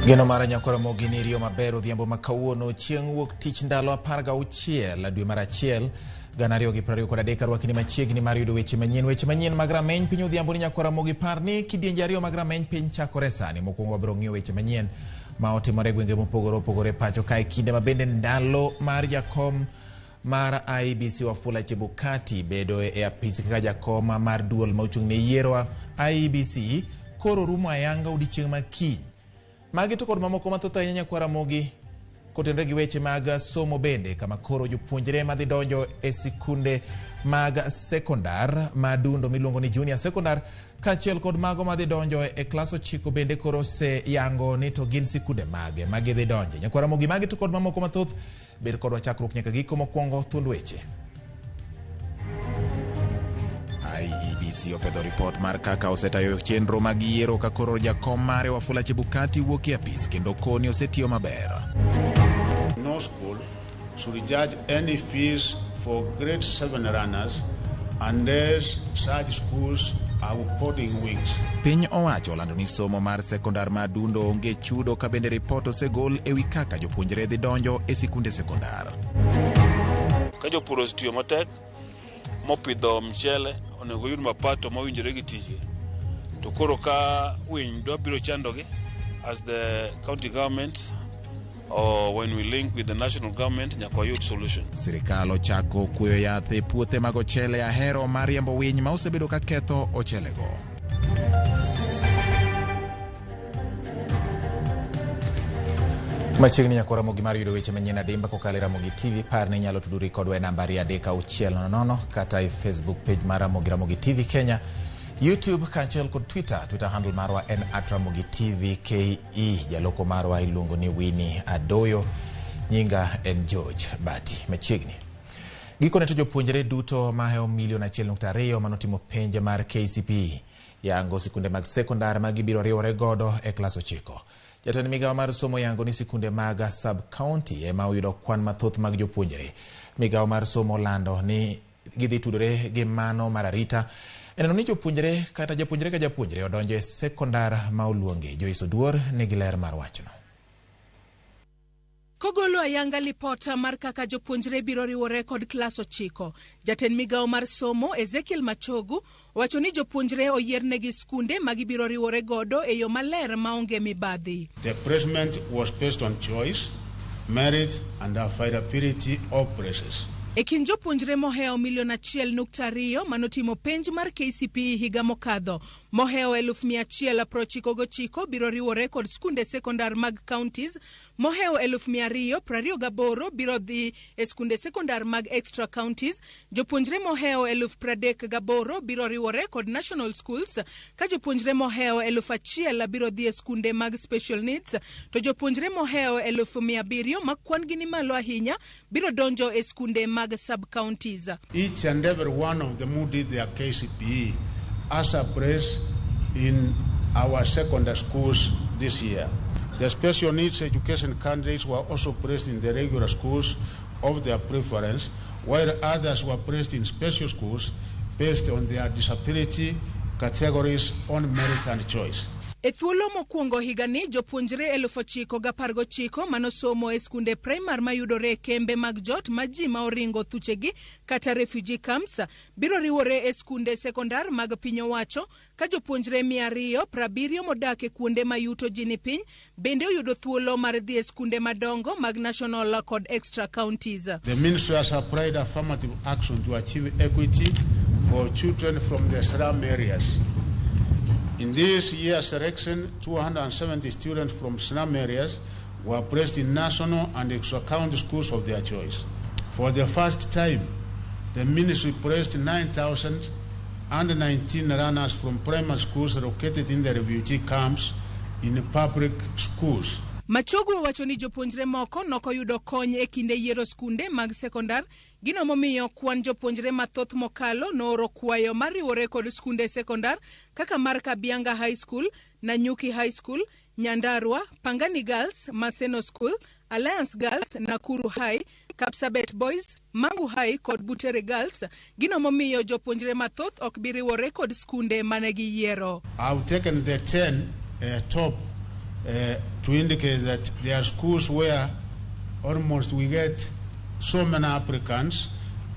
Geno mar nyakwar Ramogi ni riyo maber odhiambo ma kawuono chieng' wuok tich ndalo 16 dwe mar 1 2023. Arwakni machiegni mar yudo weche manyien, weche manyien mag rameny piny odhiambo ni nyakwar Ramogi. Par ni kidienje ariyo mag rameny piny chakore sani. Mokwongo wabiro ng'iyo weche manyien ma otimore e gwenge mopogore opogore pacho kae, kinde ma bende ndalo mar jakom mar IEBC Wafula Chebukati bedo e apis kaka jakom mar duol ma ochung' ne yiero IEBC koro rumo ayanga odiechieng' ma kiny. Magi to kod mamoko mathoth ahinya nyakwar Ramogi, kotenore gi weche mag somo bende, kama koro jopuonjre madhi donjo e sikunde mag sekondar madundo miluongo ni junior secondar kaachiel kod mago madhi donjo e klas 9 bende koro oseyango ni to gin sikunde mage ma gidhi donje. Nyakwar Ramogi, magi to kod mamoko mathoth, bed kodwa chakruok nyaka giko. Mokwongo thuond weche. IEBC opedho ripot mar kaka osetayo chenro mag yiero ka koro jakom mare Wafula Chebukati wuok e apis kendo koni osetiyo maber. No school should charge any fees for grade 7 learners unless such schools have boarding wings. Piny owacho olando ni somo mar sekondar ma Adundo onge chudo ka bende ripot osegol ewi kaka jopuonjre dhi donjo e sikunde sekondar. Ka jopur osetiyo matek mopidho mchele, onego oyud mapato mowinjore gi tijgi. To koro ka winy dwa biro chandogi, as the county government or when we link with the national government, nyaka wayud solution. Sirikal ochako kuoyo yath e puothe mag ochele Ahero mar riembo winy ma osebedo ka ketho ochelego. Machiegni nyakwar Ramogi mar yudo weche manyien adimba kokalo e Ramogi TV. Par ni inyalo tudori kodwa e namba 23600 kata e Facebook page mar Ramogi, Ramogi TV Kenya, YouTube kaachiel kod Twitter. Twitter handle marwa en @RamogiTVKE. Jaloko marwa iluongo ni Winnie Adoyo. Nyinga en George Bati. Machiegni. Gikone to jopuonjre duto mahewo milion 1.2 manotimo penj mar KCPE yango sikunde mag sekondar ma gibiro riwore godo e klas 9. Jatend migawo mar somo yango ni sikunde mag sub-county ema oyudo kwan mathoth mag jopuonjre. Migawo mar somo olando ni gidhi tudore gi mano mar arita e neno ni jopuonjre kata japuonjre ka japuonjre odonjo e sekondar ma oluongi. Joyce Oduor nigi ler mar wachno. Kogolo ayanga lipota mar kaka jopuonjre biro riwore kod klas 9, jatend migawo mar somo Ezekiel Machogu owacho ni jopuonjre oyiernegi skunde ma gibiro riwore godo e yo maler maonge mibadhi. The placement was based on choice, merit and availability of places. E kind jopuonjre mohewo milion 1.2 manotimo penj mar KCPE higa mokadho, mohewo 199,000 biro riwore kod skunde sekondar mag counties, mohewo 228,000 biro dhi e skunde sekondar mag extra counties, jopuonjre mohewo 38,000 biro riwore kod national schools, ka jopuonjre mohewo 1,000 biro dhi e skunde mag special needs, to jopuonjre mohewo 700,000 ma kwan gi ni malo ahinya biro donjo e skunde mag sub counties. Each and every one of them who did their KCPE as a place in our secondary schools this year. The special needs education candidates were also placed in the regular schools of their preference, while others were placed in special schools based on their disability categories on merit and choice. E thuolo mokwongo higani, jopuonjre 9,019 manosomo e skunde primar mayudore e kembe mag jot ma ji ma oringo thuchegi kata refugee camps biro riwore e skunde sekondar mag piny owacho, ka jopuonjre 270 modak e kuonde ma yuto ji ni piny bende oyudo thuolo mar dhi e skunde madongo mag national kod extra counties. The ministry has applied affirmative action to achieve equity for children from the slum areas. In this year's selection, 270 students from slum areas were placed in national and extra county schools of their choice. For the first time, the ministry placed 9,019 learners from primary schools located in the refugee camps in public schools. Machogu owacho ni jopuonjre moko nokoyudo kony e kinde yiero skunde mag sekondar, gino momiyo kwan jopuonjre mathoth mokalo nooro kwayo mar riwore kod skunde sekondar kaka mar Kabianga High School, Nanyuki High School, Nyandarua, Pangani Girls, Maseno School, Alliance Girls, Nakuru High, Kapsabet Boys, Mangu High kod Butere Girls, gino momiyo jopuonjre mathoth ok bi riwore kod skunde mane giyiero. I've taken the 10 top to indicate that there are schools where almost we get so many applicants,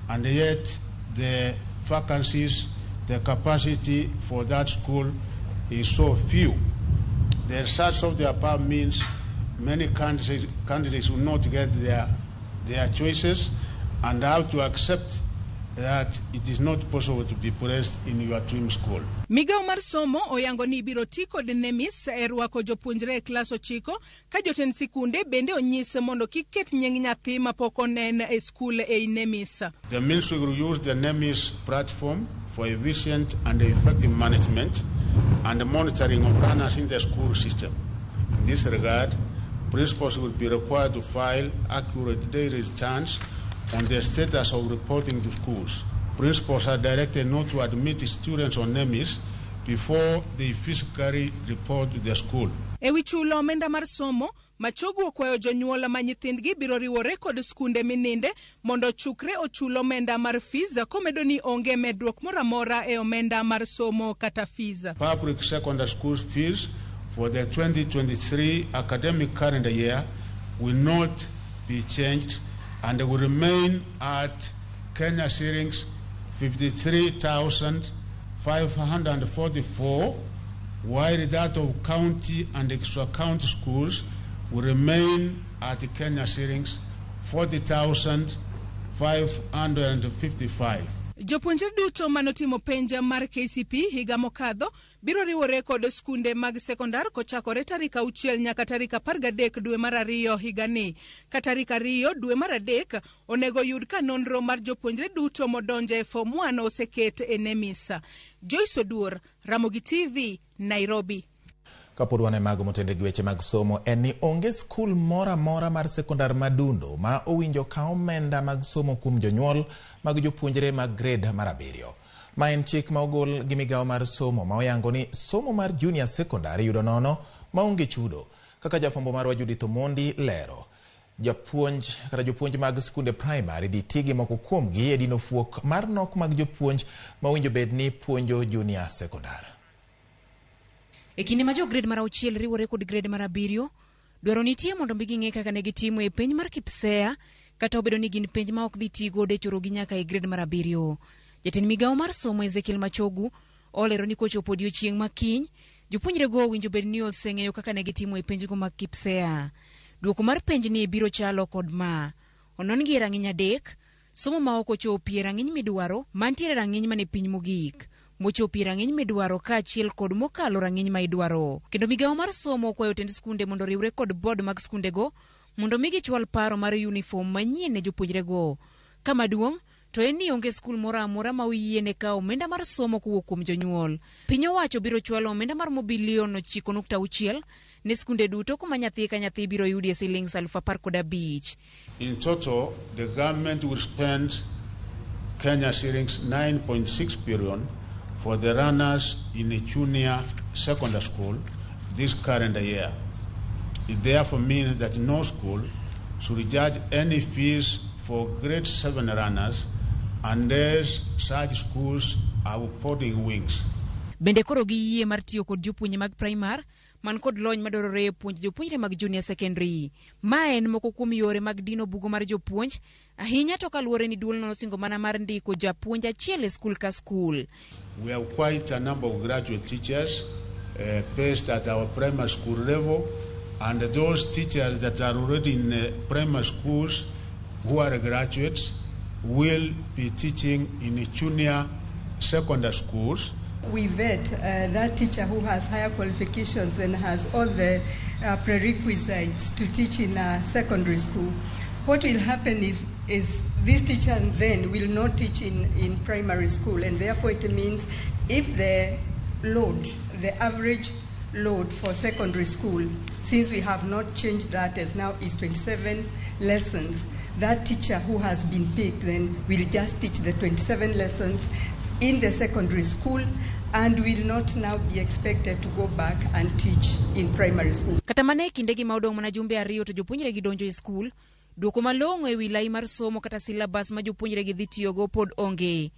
and yet the vacancies, the capacity for that school is so few. The results of the above means many candidates will not get their choices and have to accept that it is not possible to be placed in your dream school. Migawo mar somo oyango ni ibiro ti kod NEMIS e rwako jopuonjre e klas 9 ka jotend sikunde bende onyis mondo kik ket nying nyathi mapok onen e skul ei NEMIS. The ministry will use the NEMIS platform for efficient and effective management and monitoring of learners in the school system. In this regard, principals will be required to file accurate daily returns on the status of reporting to schools. Principals are directed not to admit students on NEMIS before they physically report to the school. Ewi chulo omenda mar somo, Machogu okwayo jonyuol ma nyithindgi biro riwore kod skunde mininde mondo ochukre ochul omenda mar fees, komedo ni onge medruok moro amora e omenda mar somo kata fees. Public secondary school fees for the 2023 academic calendar year will not be changed and will remain at Kenya shillings 53,544, while that of county and extra county schools will remain at Kenya shillings 40,555. Jopuonjre duto manotimo penj mar KCPE higa mokadho biro riwore kod skunde mag sekondar kochakore tarik 6 nyaka tarik 13 dwe mar 2 higani. Ka tarik 2 dwe mar 3 onego yud ka nonro mar jopuonjre duto modonjo e form 1 oseket e NEMIS. Joyce Oduor, Ramogi TV, Nairobi. Kapod wan e mago motende gi weche mag somo en ni onge skul moro amora mar sekondar Madundo ma owinjo kaw omenda mag somo kuom jonyuol mag jopuonjre mag grade mar 7. Ma en chik ma ogol gi migawo mar somo ma oyango ni somo mar junior secondary yudo nono maonge chudo. Kaka jafwambo marwa Judith Omondi lero, japuonj kata jopuonj mag skunde primary dhi ti gi moko kuomgi e dino fuok mar nok mag jopuonj ma owinjo bed ni puonjo junior secondary. E kinde ma jo grade mar 6 riwore kod grade mar 7, dwaro nitie mondo mi ging'e kaka ne gitimo e penj mar KPSEA, kata obedo ni gin penj ma ok dhi ti godo e chorogi nyaka e grade mar 7. Jatend migawo mar somo Ezekiel Machogu olero ni kochopo odiochieng' ma kiny, jopuonjrego owinjo bed ni oseng'eyo kaka ne gitimo e penjgo mag KPSEA. Duoko mar penjni biro chalo kod ma: onon gi e rang'iny 3, somo ma ok ochopi e rang'iny midwaro, mantiere rang'iny mane piny mogik, mochopi rang'iny midwaro kaachiel kod mokalo rang'iny ma idwaro. Kendo migawo mar somo okwayo tend skunde mondo oriwre kod board mag skundego mondo mi gichwal paro mar uniform manyien ne jopuonjrego. Kama duong' to en ni onge skul moro amora ma oyiene kawo omenda mar somo kowuok kuom jonyuol. Piny owacho biro chwalo omenda maromo bilion 9.6 ne skunde duto kuma nyathi ka nyathi biro yudie siling 15,000. In total, the government will spend Kenya shillings 9.6 billion for the learners in a junior secondary school this current year. It therefore means that no school should charge any fees for grade 7 learners unless such schools are boarding wings. Bende koro giyie mar tiyo kod jopuonje mag primar man kod lony madwarore e puonjo jopuonjre mag junior secondary. Ma en moko kuom yore mag dino bugo mar jopuonj, ahinya to kaluwore ni duolno nosingo mana mar ndiko japuonj achiel e skul ka skul. We have quite a number of graduate teachers based at our primary school level, and those teachers that are already in primary schools who are graduates will be teaching in junior secondary schools. We vet that teacher who has higher qualifications and has all the prerequisites to teach in a secondary school. What will happen is this teacher then will not teach in primary school, and therefore it means if the load, the average load for secondary school, since we have not changed that as now is 27 lessons, that teacher who has been picked then will just teach the 27 lessons in the secondary school and will not now be expected to go back and teach in primary school. Kata mana e kindegi ma odong' mana jumbe 2 to jopuonjre gi donjo e skul, duoko malong'o e wi lai mar somo kata syllabus ma jopuonjre gi dhi tiyogo pod onge.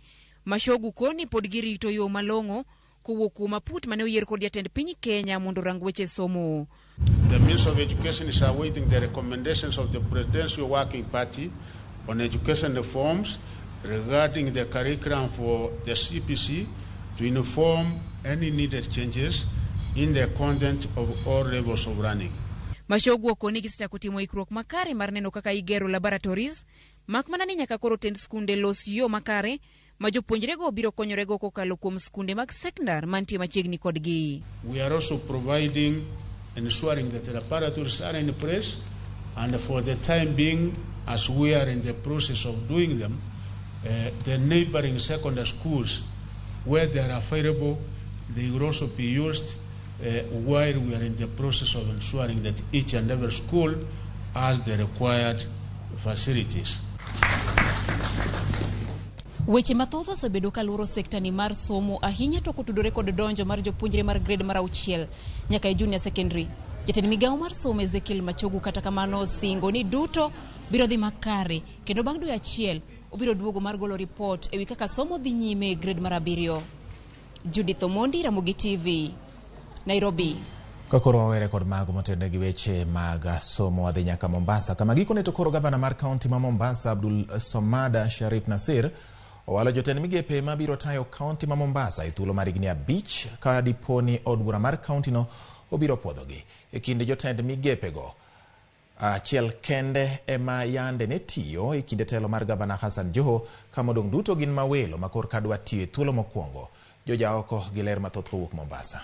Machogu koni pod girito yo malong'o kowuok kuom aput mane oyier kod jatend piny Kenya mondo orang weche somo. The Ministry of Education is awaiting the recommendations of the Presidential Working Party on education reforms regarding the curriculum for the CPC to inform any needed changes in the content of all levels of learning. Machogu okoni gisechako timo ikruok makare mar neno kaka igero laboratories, mak mana ni nyaka koro tend skunde los yo makare ma jopuonjrego biro konyorego kokalo kuom skunde mag sekondar mantie machiegni kodgi. We are also providing, ensuring that the laboratories are in place, and for the time being, as we are in the process of doing them, the neighboring secondary schools, where they are available, they will also be used while we are in the process of ensuring that each and every school has the required facilities. Weche mathoth osebedo kaluoro sekta ni mar somo ahinya to kotudore kod donjo mar jopuonjre mar grade mar auchiel nyaka e junior secondary. Jatend migawo mar somo Ezekiel Machogu kata kamano osingo ni duto biro dhi makare kendo bang' dwe achiel obiro duogo mar golo ripot ewi kaka somo dhi nyime e grade mar abiriyo. Judith Omondi, Ramogi TV, Nairobi. Ka koro wawere kod mago motenore gi weche mag somo, wadhi nyaka Mombasa, kama gikone to koro gavana mar kaunti ma Mombasa Abdul Somad Sharif Nasir owalo jotend migepe mabiro tayo kaunti ma Mombasa e thuolo mar higni 5 ka dipo ni od bura mar kaunti no obiro puodhogi. E kind jotend migepego, achiel kende ema yande ne tiyo e kinde telo mar gavana Hassan Joho, ka modong' duto gin mawelo ma korka dwa tiyo e thuolo mokwongo. Jojaoko gi ler mathoth kowuok Mombasa.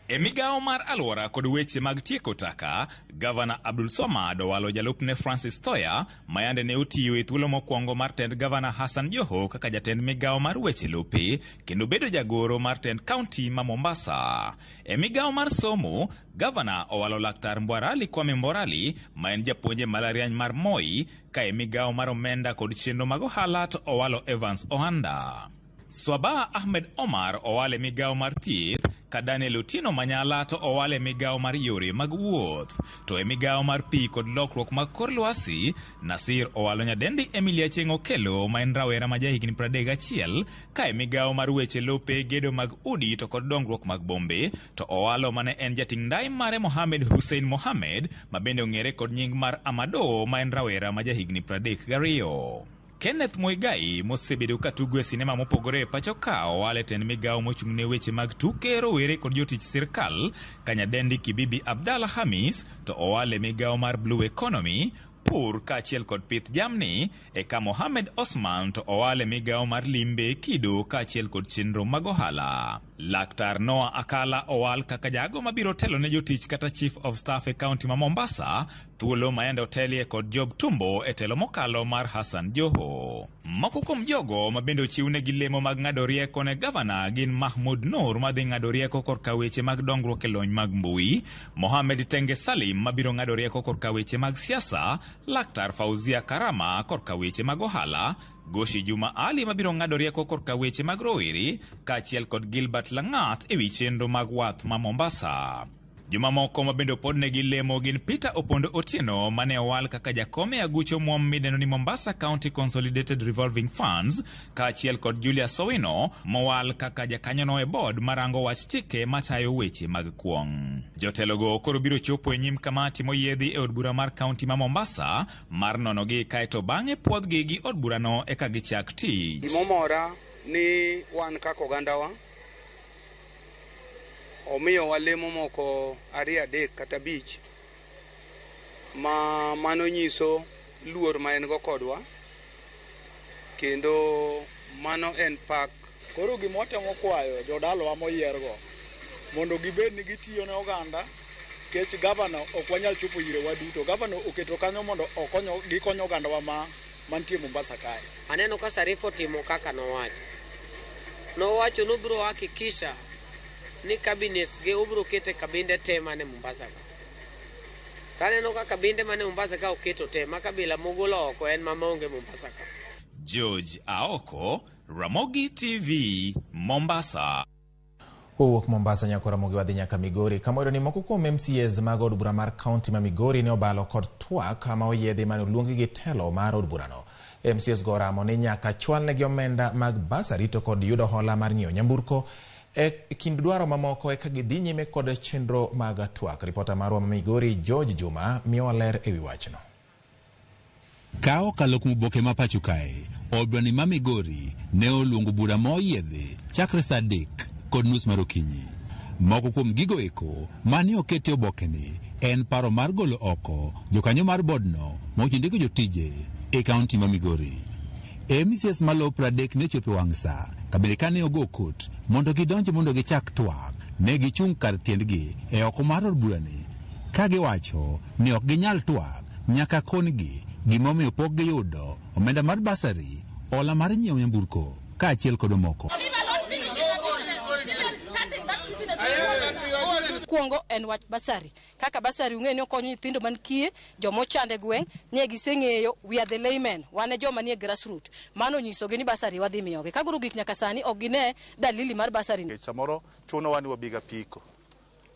E migawo mar alwora kod weche mag tieko taka, Gavana Abdul Somad owalo jalupne Francis Thoya, ma yande ne otiyo e thuolo mokwongo mar tend Gavana Hassan Joho kaka jatend migawo mar weche lope kendo bedo jagoro mar tend kaunti ma Mombasa. E migawo mar somo, Gavana owalo Laktar Mbwarali Kwame Mborali, ma en japuonj e mbalariany mar Moi, ka e migawo mar omenda kod chenro mag ohala to owalo Evans Ohanda. Swaba Ahmed Omar owale migawo mar thieth, ka Daniel Otieno Manyala to owale migawo mar yore mag wuoth. To e migawo mar pi kod lokruok mag kor lwasi, Nasir owalo nyadendi Emilia Chieng' Okello, ma en rawera ma jahigni 31, ka e migawo mar weche lope, gedo mag udi to kod dongruok mag bombe, to owalo mane en jating' ndai mare Mohamed Hussein Mohamed, ma bende ong'ere kod nying mar Amado, ma en rawera ma jahigni 32. Kenneth Muigai mosebedo ka tugo e sinema mopogore e pacho ka owal e tend migawo mochung' ne weche mag tuke, rowere kod jotich sirkal, ka nyadendi Kibibi Abdalla Hamis to owal e migawo mar Blue Economy, pur kaachiel kod pith jamni, eka Mohamed Osman to owal e migawo mar limbe, kido kaachiel kod chenro mag ohala. Laktar Noah Akala owal kaka jago mabiro telo ne jotich kata Chief of Staff e kaunti ma Mombasa, thuolo ma yande otelie kod Job Tumbo e telo mokalo mar Hassan Joho. Moko kuom jogo ma bende ochiwnegi lemo mag ng'ado rieko ne gavana gin Mahmud Nur madhi ng'ado rieko korka weche mag dongruok e lony mag mbui, Mohamed Tenge Salim mabiro ng'ado rieko korka weche mag siasa, Laktar Fauzia Karama korka weche mag ohala, Goshi Juma Ali mabiro ng'ado rieko korka weche mag rowere, kaachiel kod Gilbert Langat ewi chenro mag wath ma Mombasa. Jomamoko ma bende opodnegi lemo gin Peter Opondo Otieno mane owal kaka jakom e aguch omuom midendo ni Mombasa County Consolidated Revolving Funds, kaachiel kod Julius Owino mowal kaka jakanyono e board marango wach chike matayo weche mag kuong'. Jotelogo koro biro chopo e nyim kamati moyiedhi e od bura mar kaunti ma Mombasa mar nonogi kaeto bang'e puodhgi gi od burano eka gichak tich. Gimomora ni wan kaka ogandawa omiyowa lemo moko 2, 3 kata 5 ma mano nyiso luor ma en go kodwa, kendo mano en pak. Koro gima watemo kwayo jodalawa moyiergo mondo gibed ni gitiyo ne oganda, nikech gavana ok wanyal chopo ire waduto. Gavana oketo kanyo mondo gikony ogandawa ma mantie Mombasa kae. Aneno ka Sharif otimo kaka nowacho. Nowacho nobiro hakikisha ni cabinets ge obiro kete kabinde te mane Mombasa ka. Taneno ka kabinde mane Mombasa ka oketo te, ma kabila mogolo oko en ma maonge Mombasa ka. George Aoko, Ramogi TV, Mombasa. Kowuok Mombasa nyaka Ramogi wadhi nyaka Migori, kama ni moko kuom MCAs mag od bura mar kaunti ma Migori ne obalo kod twak ma oyiedhi mane oluongi gi telo mar od burano. MCAs go oramo ni nyaka chwalnegi omenda mag basari to kod yudo hola mar ng'iewo nyamburko E kind dwaro mamoko eka gidhi nyime kod chenro mag twak. Ripota marwa ma Migori George Juma miyowa ler ewi wachno. Ka okalo kuom oboke ma pacho kae, od burani ma Migori ne oluongo bura ma oyiedhi chakre saa 3:30 mar okinyi. Moko kuom gigo eko mane oket e obokeni en paro mar golo oko jokanyo mar bodno ma ndiko jotije e kaunti ma Migori. MCAs malowo 30 ne ochopo e wang' sa kabende kane ogo kot mondo gidonji mondo gichak twak, ne gichung' kar tiendgi e oko mar od burani ka giwacho ni ok ginyal twak nyaka kon-gi gimomiyo pok giyudo omenda mar bursary, hola mar nyiewo nyamburko kaachiel kod mamoko. Kuongo en wach bursary. Kaka bursary ung'eyo ni okonyo nyithindo man kiye, joma ochando e gweng', nye giseng'eyo we are the laymen, wan e joma nie grassroot. Mano onyisogi ni bursary wadhi miyogi. Ka koro gik nyaka sani ok gine dalili mar bursary. Samoro chunowa ni wabiga apiko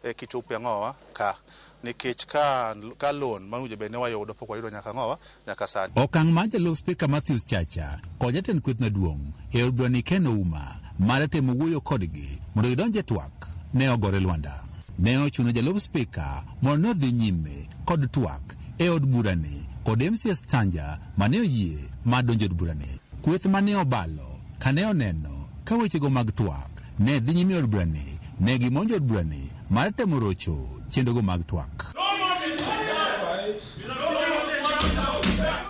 e kichopo ang'owa ka nikech ka loan mawinjo bed ni wayudo pok wayudo nyaka ang'owa nyaka sani. Okang' mar jalup spika Matthews Chacha kod jatend kweth maduong' e od burani Ken Ouma mar temo wuoyo kodgi mondo gidonj e twak ne ogore lwanda. Ne ochuno jalup spika mondo ne odhi nyime kod twak e od burani kod MCAs Tanja mane oyie mar donjo e od burani. Kweth mane obalo kane oneno ka wechego mag twak ne dhi nyime e od burani ne gimonjo od burani mar temo rocho chenrogo mag twak.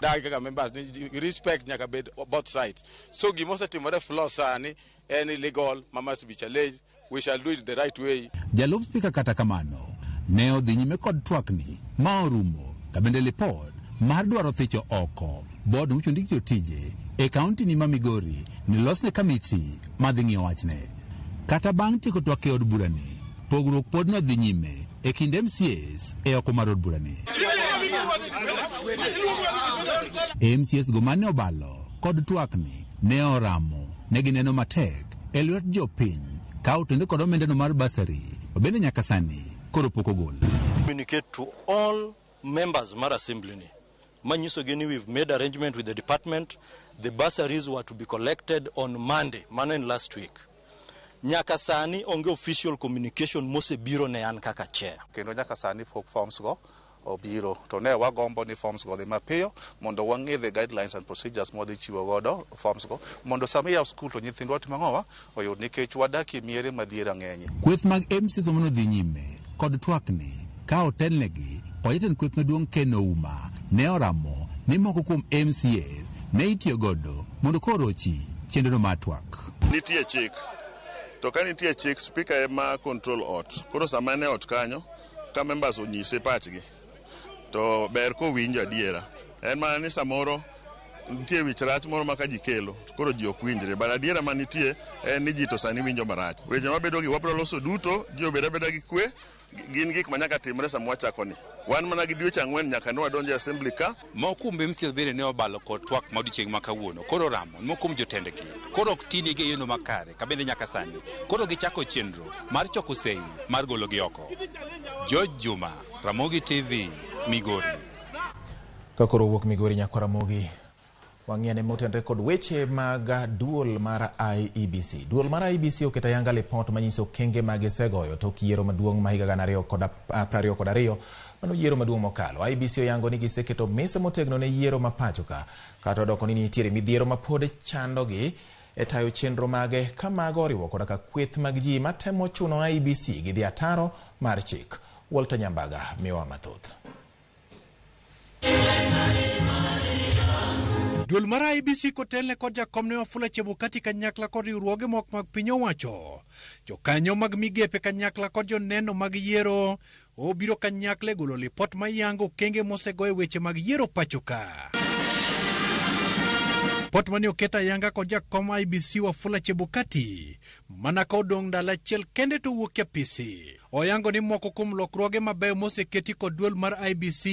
Dag kaka members ni respect nyaka bed both sides. So gima osetimore floor sani en illegal ma must be challenged. We shall do it the right way. Jalup spika kata kamano ne odhi nyime kod twakni ma orumo kabende lipot mar dwaro thicho oko bod mochung' jotije e kaunti ni ma Migori ni losne kamiti madhi ng'iyo wachne. Kata bang' tieko twak e od burani, pogruok pod nodhi nyime e kind MCAs e oko mar od burani. MCAs go mane obalo kod twakni ne oramo ne gineno matek e lwet jopiny ka otende kod omendano mar bursary ma bende nyaka sani koro pok ogol. Communicate to all members mar assembly ni manyisogi ni we've made arrangement with the department. The bursaries were to be collected on Monday, mano en last week. Nyaka sani onge official communication mosebiro ne an kaka chair. Kendo nyaka sani pok forms go obiro to ne wagombo ni forms go dhi mapiyo mondo wang'e the guidelines and procedures mwadhi chiwo godo forms go mondo sama iyawo skul to nyithindwa timo ang'owa oyud nikech wadak e miere ma dhier ang'enye. Kweth mag MCAs nodhi nyime kod twakni ka otelnegi kod jatend kweth maduong' Ken Ouma ne oramo ni moko kuom MCAs ne itiyo godo mondo korochi chenrono mar twak. Nitie chik to ka nitie chik spika ema control ot koro sama en e ot kanyo ka members onyise pachgi to ber kowinjo adiera en mana ni samoro nitie wich rach moro ma ka ji kelo koro ji ok winjre but adiera manitie en ni ji to sani winjo marach weche mabedo gi wabro loso duto ji obed abeda gi kwe gin gik ma nyaka timre sama wachako ni wan mana gi dweche 4 nyaka ne wadonjo e assembly ka. Moko kuom MCAs bende ne obalo kod twak ma odiochieng' ma kawuono koro ramo moko kuom jotendgi koro ok tinigi e yono makare kabende nyaka sani koro gichako chenro mar choko sei mar gologi oko. George Juma, Ramogi TV, Migori. Ka koro wuok Migori nyaka Ramogi wang'iyane motenre kod weche mag duol mar IEBC. Duol mar IEBC oketo ayanga lipot manyiso okenge ma gisegoyo tok yiero maduong' ma higa 2022 mano yiero maduong' mokalo. IEBC oyango ni giseketo mise motegno ne yiero ma pacho ka kata odoko ni nitiere midhiero ma pod chandogi e tayo chenro mage ka mago oriwo koda ka kweth mag ji matemo chuno IEBC gi dhi ataro mar chik. Walter Nyambaga miyowa mathoth. Duol mar IEBC kotelne kod jakomne Wafula Chebukati kanyakla kod riwruoge moko mag piny owacho, jokanyo mag migepe kanyakla kod joneno mag yiero obiro kanyakla e golo lipot mayango okenge mosego e weche mag yiero pacho ka. Lipot mane oket ayanga kod jakom IEBC Wafula Chebukati mana ka odong' ndalo achiel kende to owuok e apisi. Oyango ni moko kuom lokruoge mabeyo moseketi kod duol mar IEBC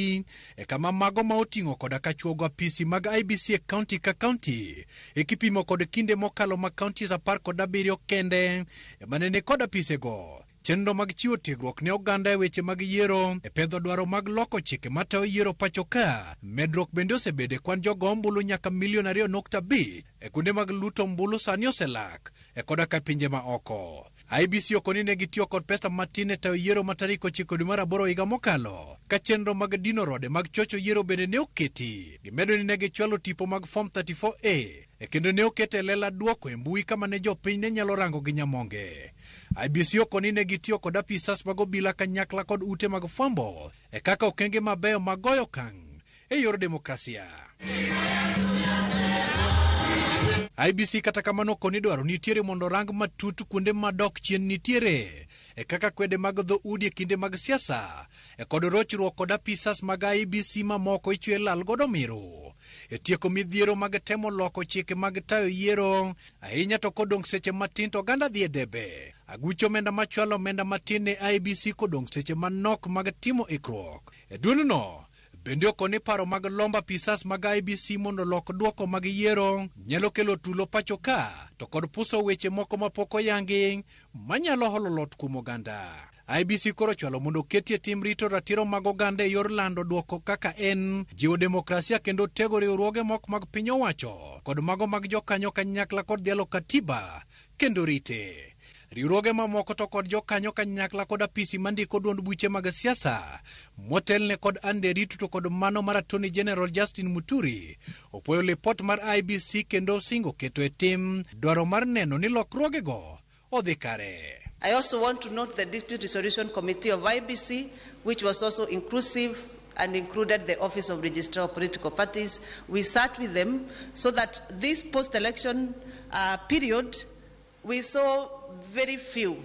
e kama mago ma oting'o koda ka chuogo apisi mag IEBC e kaunti ka kaunti e kipimo kod kinde mokalo ma kauntis 17 kende ema ne ni kod apisego. Chenro mag chiwo tiegruok ne oganda e weche mag yiero e pedho dwaro mag loko chike matayo yiero pacho ka. Medruok bende osebedo e kwan jogo ombulu nyaka milion 2.5 e kuonde mag luto ombulu sani oselak e koda ka pinje ma oko. IEBC okoni ne gitiyo kod pesa matin e tayo yiero ma tarik 9 dwe mar aboro higa mokalo, ka chenro mag dino rode mag chocho yiero bende ne oketi. Gimedo ni ne gichwalo tipo mag Form 34A e kendo ne oket e lela duoko e mbui kama ne jopiny ne nyalo rango gi nyamonge. IEBC okoni ne gitiyo kod apisas mag obila kanyakla kod ute mag fwambo e kaka okenge mabeyo mag goyo okang' e yor demokrasia. IEBC kata kamano okoni dwaro nitiere mondo rang matut kuonde madok chien nitiere e kaka kwede mag dho udi e kinde mag siasa e kod rochruok kod apisas mag IEBC mamoko ichwe lal godo miru e tieko midhiero mag temo loko chike mag tayo yiero ahinya to kodong' seche matin to oganda dhi e debe. Aguch omenda machwalo omenda matin ne IEBC kodong' seche manok mag timo ikruok. E duolno bende okoni paro mag lombo apisas mag IEBC mondo olok duoko mag yiero nyalo kelo tulo pacho ka to kod puso weche moko mapok oyangi manyalo holo lot kuom oganda. IEBC koro ochwalo mondo oketie tim rito ratiro mag oganda e yor lando duoko kaka en, jiwo demokrasia kendo tego riwruoge moko mag piny owacho kod mago mag jokanyo kanyakla kod dhialo katiba kendo rite. Riwruoge mamoko to kod jokanyo kanyakla kod apisi mandiko duond buche mag siasa motelne kod Anderitu to kod mano mar Attorney General Justin Muturi opuoyo lipot mar IEBC kendo singo keto e tim dwaro mar neno ni lokruogego odhi kare. I also want to note the Dispute Resolution Committee of IEBC, which was also inclusive and included the Office of Registrar of Political Parties. We sat with them so that this post-election period, we saw very few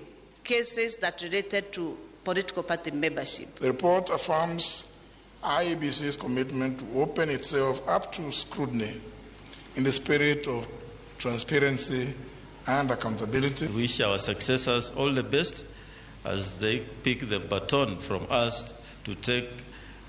cases that related to political party membership. The report affirms IEBC's commitment to open itself up to scrutiny in the spirit of transparency and accountability. We wish our successors all the best as they pick the baton from us to take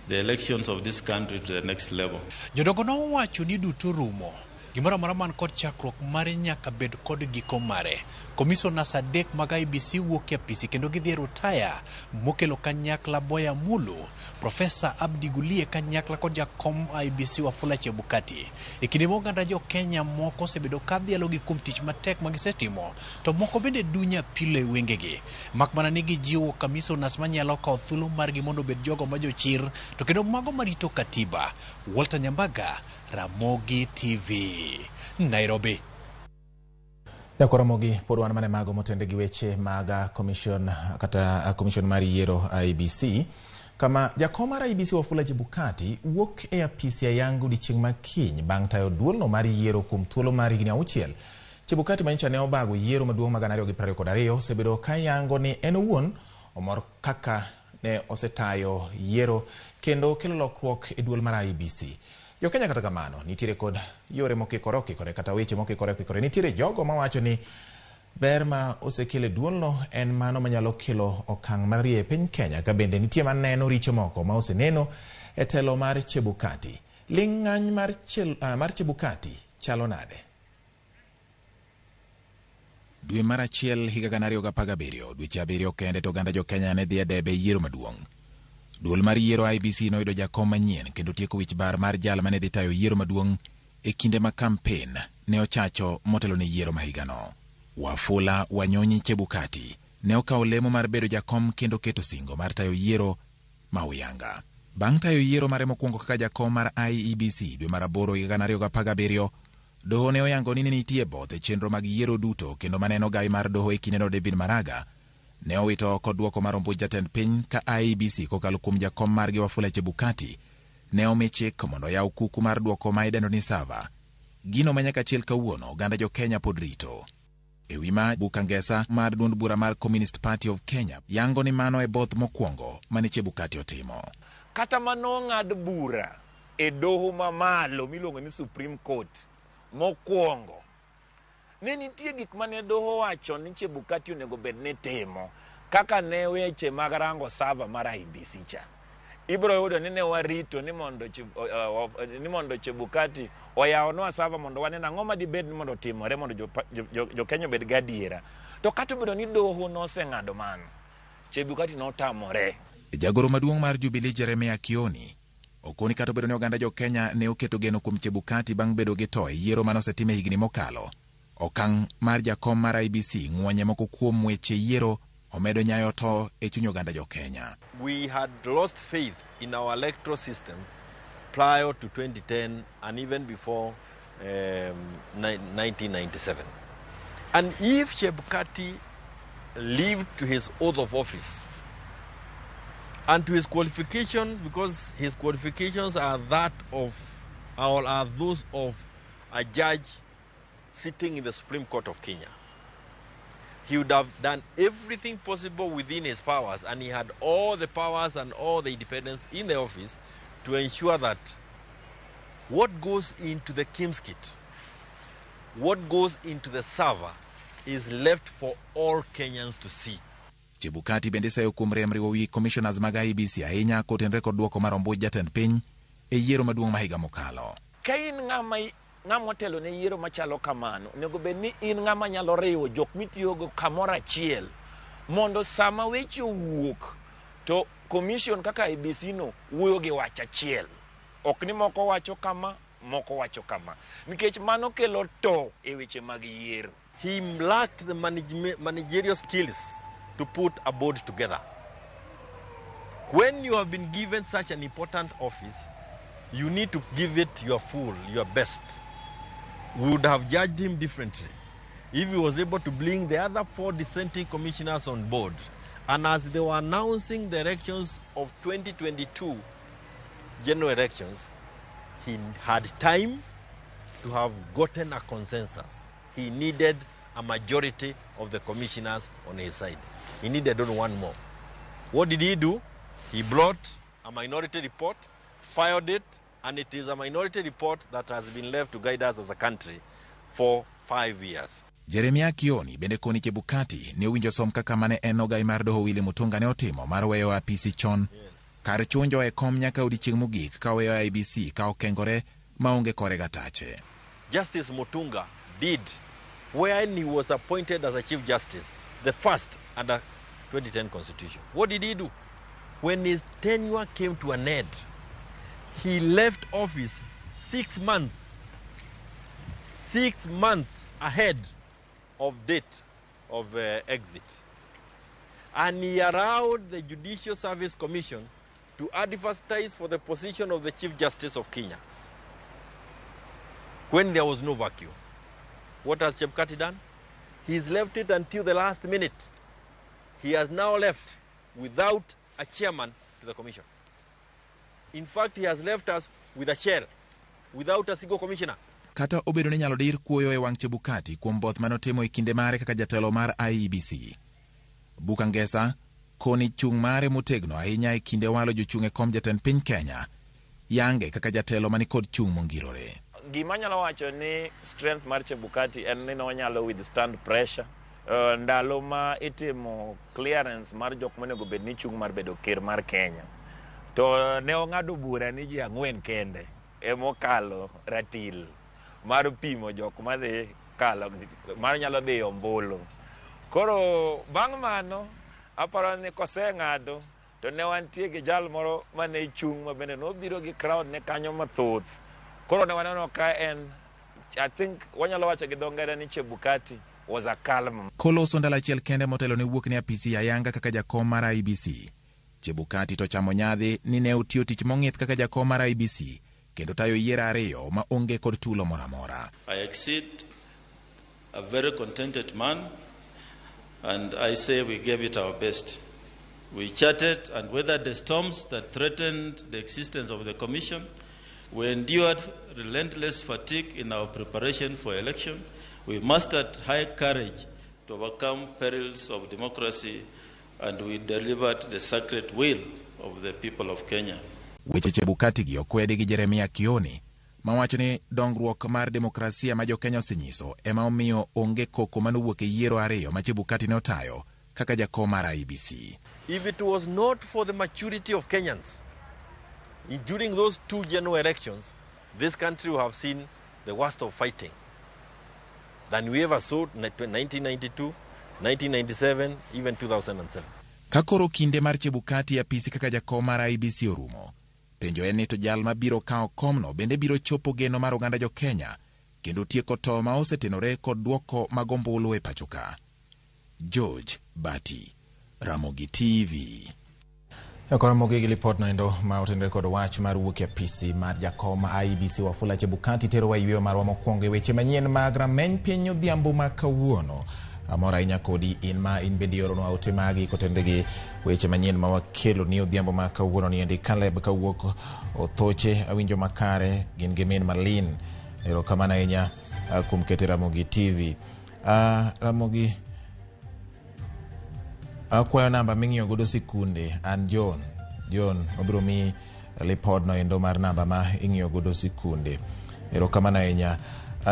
the elections of this country to the next level. Jodongo nowacho ni duto rumo. Gimoro amora man kod chakruok mare nyaka bed kod giko mare. Komisonas adek mag IEBC wuok e apisi kendo gidhi e rutaya mokelo kanyakla Boya Mulu, Profesa Abdi Gulie kanyakla kod jakom IEBC Wafula Chebukati. E kinde ma oganda jo Kenya moko osebedo ka dhialogi kuom tich matek ma gisetimo, to moko bende dunya apilo e wengegi. Mak mana ni gijiwo komisonas manyalo kawo thuolo margi mondo obed jogo ma jochir to kendo mago marito katiba. Walter Nyambaga, Ramogi TV, Nairobi. Ramogi pod wan mana mago motende gi weche mag commission kata commission mar yiero IEBC kama jakom mar IEBC Wafula Chebukati wuok e apisi ayanga odiechieng' ma kiny bang' tayo duolno mar yiero kuom thuolo mar higni 6. Chebukati manyocha ne obago yiero maduong' mag 2022 osebedo ka yango ni en owuon omor kaka ne osetayo yiero kendo kelo lokruok e duol mar IEBC. Jo-Kenya kata kamano nitiere kod yore mokikore okikore kata weche mokikore okikore. Nitiere jogo mawacho ni ber ma osekelo e duolno en mano manyalo kelo okang' mar rie e piny Kenya, ka bende nitie maneno richo moko ma oseneno e telo mar Chebukati. Ling' ng'any mar Chebukati chalo nade? Dwe mar achiel higa 2017, dweche 7 kende to oganda jo-Kenya ne dhi e debe yiero maduong'. Duol mar yiero IEBC noyudo jakom manyien kendo tieko wich bar mar jal mane dhi tayo yiero maduong' e kinde ma kampen ne ochacho motelo ne yiero ma higano. Wafula Wanyonyi Chebukati ne okawo lemo mar bedo jakom kendo keto singo mar tayo yiero ma uyanga. Bang' tayo yiero mare mokwongo kaka jakom mar IEBC dwe mar 8 higa 2017, doho ne oyango ni ne nitie both e chenro mag yiero duto kendo maneno gai mar doho e kindeno David Maraga ne owito oko duoko mar ombuch jatend piny ka IEBC kokalo kuom jakom margi Wafula Chebukati ne omi chik mondo oyaw kuku mar duoko ma idendo ni sava. Gino ma nyaka chiel kawuono oganda jo Kenya pod rito. E wi ma, Buka Ngesa mar duond bura mar Communist Party of Kenya yango ni mano e both mokwongo mane Chebukati otimo. Kata mano ng'ad bura e doho mamalo miluongo ni Supreme Court mokwongo, ne nitie gik mane doho wacho ni Chebukati onego bed ni timo, kaka ne weche mag rango sava mar IEBC cha. Ibiro yudo ni ne warito ni mondo Chebukati oyawnwa sava mondo wane ang'o ma dibed ni mondo otimore mondo jo Kenya obed gadiera. To kata obedo ni doho noseng'ado mano, Chebukati notamore. Jagoro maduong' mar Jubilee Jeremiah Kioni okoni kata obedo ni oganda jo Kenya ne oketo geno kuom Chebukati bang' bedo gi to e yiero mane osetim e higni mokalo, Okang' mar jakom mar IEBC ng'wonye moko kuom weche yiero omedo nyayo to e chuny oganda jo Kenya. We had lost faith in our electoral system prior to 2010 and even before 1997. And if Chebukati lived to his oath of office and to his qualifications, because his qualifications are that of, or are those of a judge sitting in the Supreme Court of Kenya, he would have done everything possible within his powers, and he had all the powers and all the independence in the office to ensure that what goes into the KIEMS kit, what goes into the server, is left for all Kenyans to see. Chebukati bende seyo kuom rem riwo wi commissioners mag IEBC ahinya kotenore kod duoko mar ombuch jatend piny e yiero maduong' ma higa mokalo. Ka in ng'ama ng'ama otelo ne yiero machalo kamano, onego bed ni in ng'ama nyalo riwo jok mitiyogo kamoro achiel mondo sama weche owuok to commission kaka IEBC no wuoyo gi wach achiel. Ok ni moko wacho kama, moko wacho kama. Nikech mano kelo to e weche mag yiero. He lacked the managerial skills to put a board together. When you have been given such an important office, you need to give it your full, your best. We would have judged him differently if he was able to bring the other 4 dissenting commissioners on board. And as they were announcing the elections of 2022 general elections, he had time to have gotten a consensus. He needed a majority of the commissioners on his side. He needed only one more. What did he do? He brought a minority report, filed it, and it is a minority report that has been left to guide us as a country for 5 years. Jeremia Kioni bende koni Chebukati ne owinjo som kaka mane en ogai mar doho Willy Mutunga ne otimo mar weyo apisi chon kar chunjo e kom nyaka odiechieng' mogik ka oweyo IEBC ka okengore maonge kore gatache. Justice Mutunga did when he was appointed as a Chief Justice, the first under 2010 Constitution. What did he do? When his tenure came to an end, he left office 6 months, 6 months ahead of date of exit. And he allowed the Judicial Service Commission to advertise for the position of the Chief Justice of Kenya when there was no vacuum. What has Chebukati done? He's left it until the last minute. He has now left without a chairman to the commission. In fact, he has left us with a chair, without a single commissioner. Kata obedo ni nyalo dir kuoyo e wang' Chebukati kuom both manotimo e kinde mare kaka jatelo mar IEBC. Bukangesa koni chung' mare motegno ahinya e kinde walo jochung' e kom jatend piny Kenya, yange kaka jatelo manikod chung' mongirore. Gima anyalo wacho ni strength mar Chebukati en ni nonyalo withstand pressure. Ndalo ma itimo clearance mar jok monego bed ni chung' mar bedo ker mar Kenya, to ne ong'ado bura ni ji 4 kende emokalo ratil mar pimo jok madhi kalo mar nyalo dhi ombulu. Koro bang' mano aparo ni koseng'ado to ne wantie gi jal moro mane chung' ma bende nobiro gi crowd ne kanyo mathoth. Koro ne waneno ka en, I think wanyalo wacho gi dho ngere ni Chebukati was a calm. Koloso ndalo achiel kende motelo ne wuok ne apisi ayanga kaka jakom mar IEBC. Chebukati to chamo nyadhi ni ne otiyo tich mong'ith kaka jakom mar IEBC kendo tayo yiero 2 ma onge kod tulo moro amora. I exceed a very contented man, and I say we gave it our best. We charted and weathered the storms that threatened the existence of the commission. We endured relentless fatigue in our preparation for election. We mustered high courage to overcome perils of democracy, and we delivered the sacred will of the people of Kenya. Weche Chebukati gi okwedi gi Jeremia Kioni mawacho ni dongruok mar demokrasia ma jo-Kenya osenyiso ema omiyo onge koko manowuok e yiero 2 ma Chebukati ne otayo kaka jakom mar IEBC. If it was not for the maturity of Kenyans during those 2 general elections, this country will have seen the worst of fighting than we ever saw in 1992, 1997, even 2007. Ka koro kinde mar Chebukati e apisi kaka jakom mar IEBC orumo, penjo en ni to jal mabiro kawo komno bende biro chopo geno mar oganda jo-Kenya kendo tieko to ma osetenore kod dwoko mag ombulu e pacho ka. George Bati, Ramogi TV. Ramogi gi lipot noendo ma otenore kod wach mar wuok e apisi mar jakom IEBC Wafula Chebukati terowa e yweyo marwa mokwongo e weche manyien mag rameny piny odhiambo ma kawuono. Amor ahinya kodi in ma in bende ioronwa ote magi kotenore gi weche manyien ma wakelo ni odhiambo ma kawuono ni endi Caleb kawuok Othoche awinjo makare gin gi min Malin. Erokamano ahinya kuom kete Ramogi TV. Ramogi akwayo namba ming'iyo godo sikunde an John. John obiro mi lipodno endo mar namba ma ing'iyo godo sikunde. Erokamano ahinya.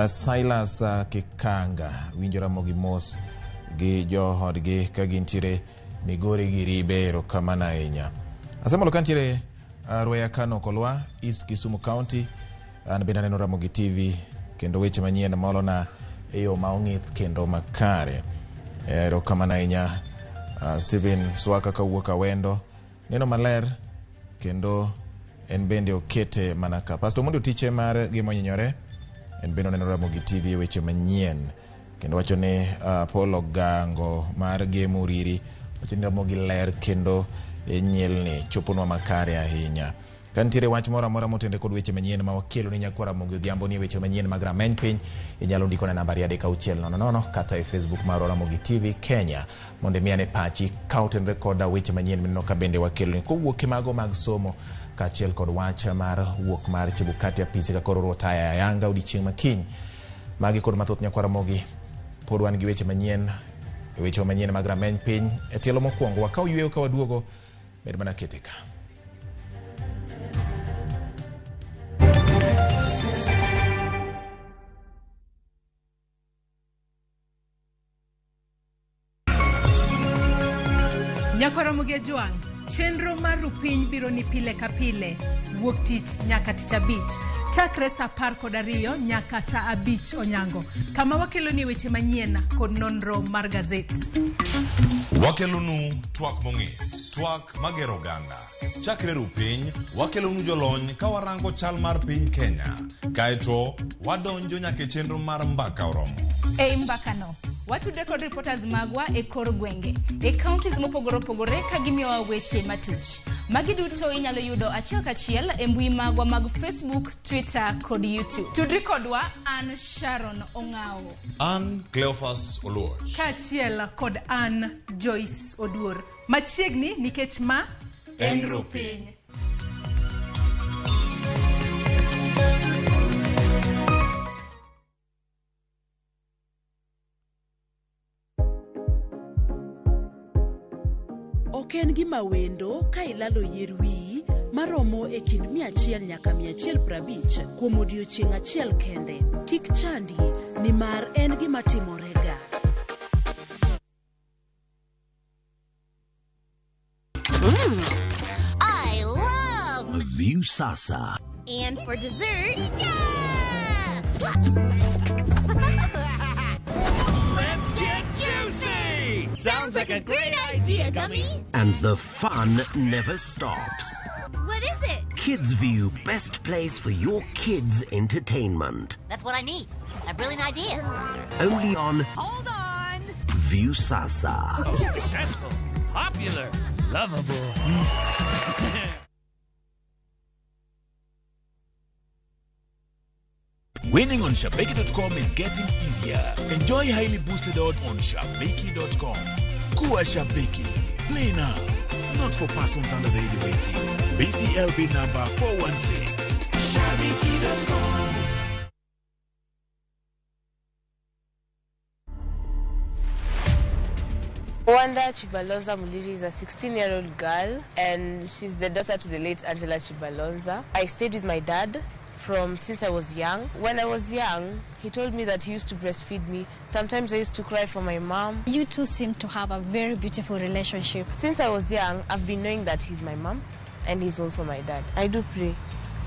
Silas Kikanga winjo Ramogi mos gi joodgi ka gintiere Migori gi Ribe. Erokamano ahinya. Asemolo kantiere Rweya Kano Kolwa, East Kisumu County. An bende aneno Ramogi TV kendo weche manyien molona e yo ma ong'ith kendo makare. Erokamano ahinya Stephen Swaka kawuok Awendo. Neno maler kendo en bende okete mana ka. Pastor Omondi Otiche mar Gima Onyinyore en bende oneno Ramogi TV e weche manyien kendo wacho ni Paul Ogango mar Gemo Uriri wacho ni Ramogi ler kendo nyilni choponwa makare ahinya. Ka nitiere wach moro amora motenore kod weche manyien ma wakelo ni nyakwa Ramogi Odhiambo ni e weche manyien mag rameny piny, inyalo ndiko na namba 3600 kata e Facebook mar Ramogi TV Kenya mondo imiane pachi ka otenore koda weche manyien mineno ka bende wakelo ni kowuok e mago mag somo kaachiel kod wach mar wuok mar Chebukati apisi ka koro taya ayanga odiechieng' makiny. Magi kod mathoth nyakwa Ramogi, pod wan gi weche manyien, weche manyien mag rameny piny e tielo mokwongo. Wakaw yweyo ka waduogo, med mana kete ka. Nyakwa Ramogi Ajwang', chenro mar Rupiny biro ni pile ka pile, wuok tich nyaka tich abich, chakre saa 12 nyaka saa 5 onyango, kama wakeloni weche manyien kod nonro mar gazet. Wakelonu twak mong'ith, twak magero oganda. Chakre Rupiny, wakelonu jolony ka warango chal mar piny Kenya. Kaeto, wadonjo nyaka e chenro mar Mbaka Oromo. Ei mbakano, watudre kod reporters magwa e kor gwenge, e counties mopogore opogore ka gimiyowa weche matuch. Magi duto inyalo yudo achiel kachiel e mbui magwa mag Facebook, Twitter kod YouTube. Tudri kodwa, an Sharon Ong'awo. An Cleophas Oluoch. Kaachiel kod an Joyce Oduor. Machiegni nikech ma en Rupiny. Ok en gima wendo ka ilalo yier wiyi maromo e kind 100 nyaka 150 kuom odiechieng' achiel kende. Kik chandi nimar en gima timorega. I love Viusasa. And for dessert, Let's get juicy! Sounds like a great idea, Gummy. And the fun never stops. What is it? Kids View, best place for your kids' entertainment. That's what I need. A brilliant idea. Only on Hold on. Viusasa. Successful, popular, lovable. Winning on Shabiki.com is getting easier. Enjoy highly boosted odds on Shabiki.com. Kuwa Shabiki. Play now. Not for persons under the age of 18. BCLB number 416. Shabiki.com. Wanda Chibalonza Muliri is a 16-year-old girl, and she's the daughter to the late Angela Chibalonza. I stayed with my dad from since I was young. When I was young, he told me that he used to breastfeed me. Sometimes I used to cry for my mom. You two seem to have a very beautiful relationship. Since I was young, I've been knowing that he's my mom and he's also my dad. I do pray.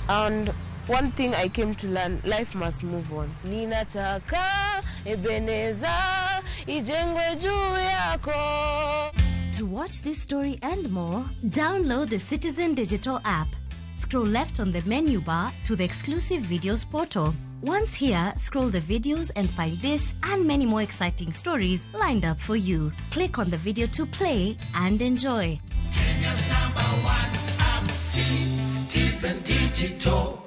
And one thing I came to learn, life must move on. Ninataka Ebeneza ijengwe juu yako. To watch this story and more, download the Citizen Digital app. Scroll left on the menu bar to the exclusive videos portal. Once here, scroll the videos and find this and many more exciting stories lined up for you. Click on the video to play and enjoy. Kenya's number one app, Citizen Digital.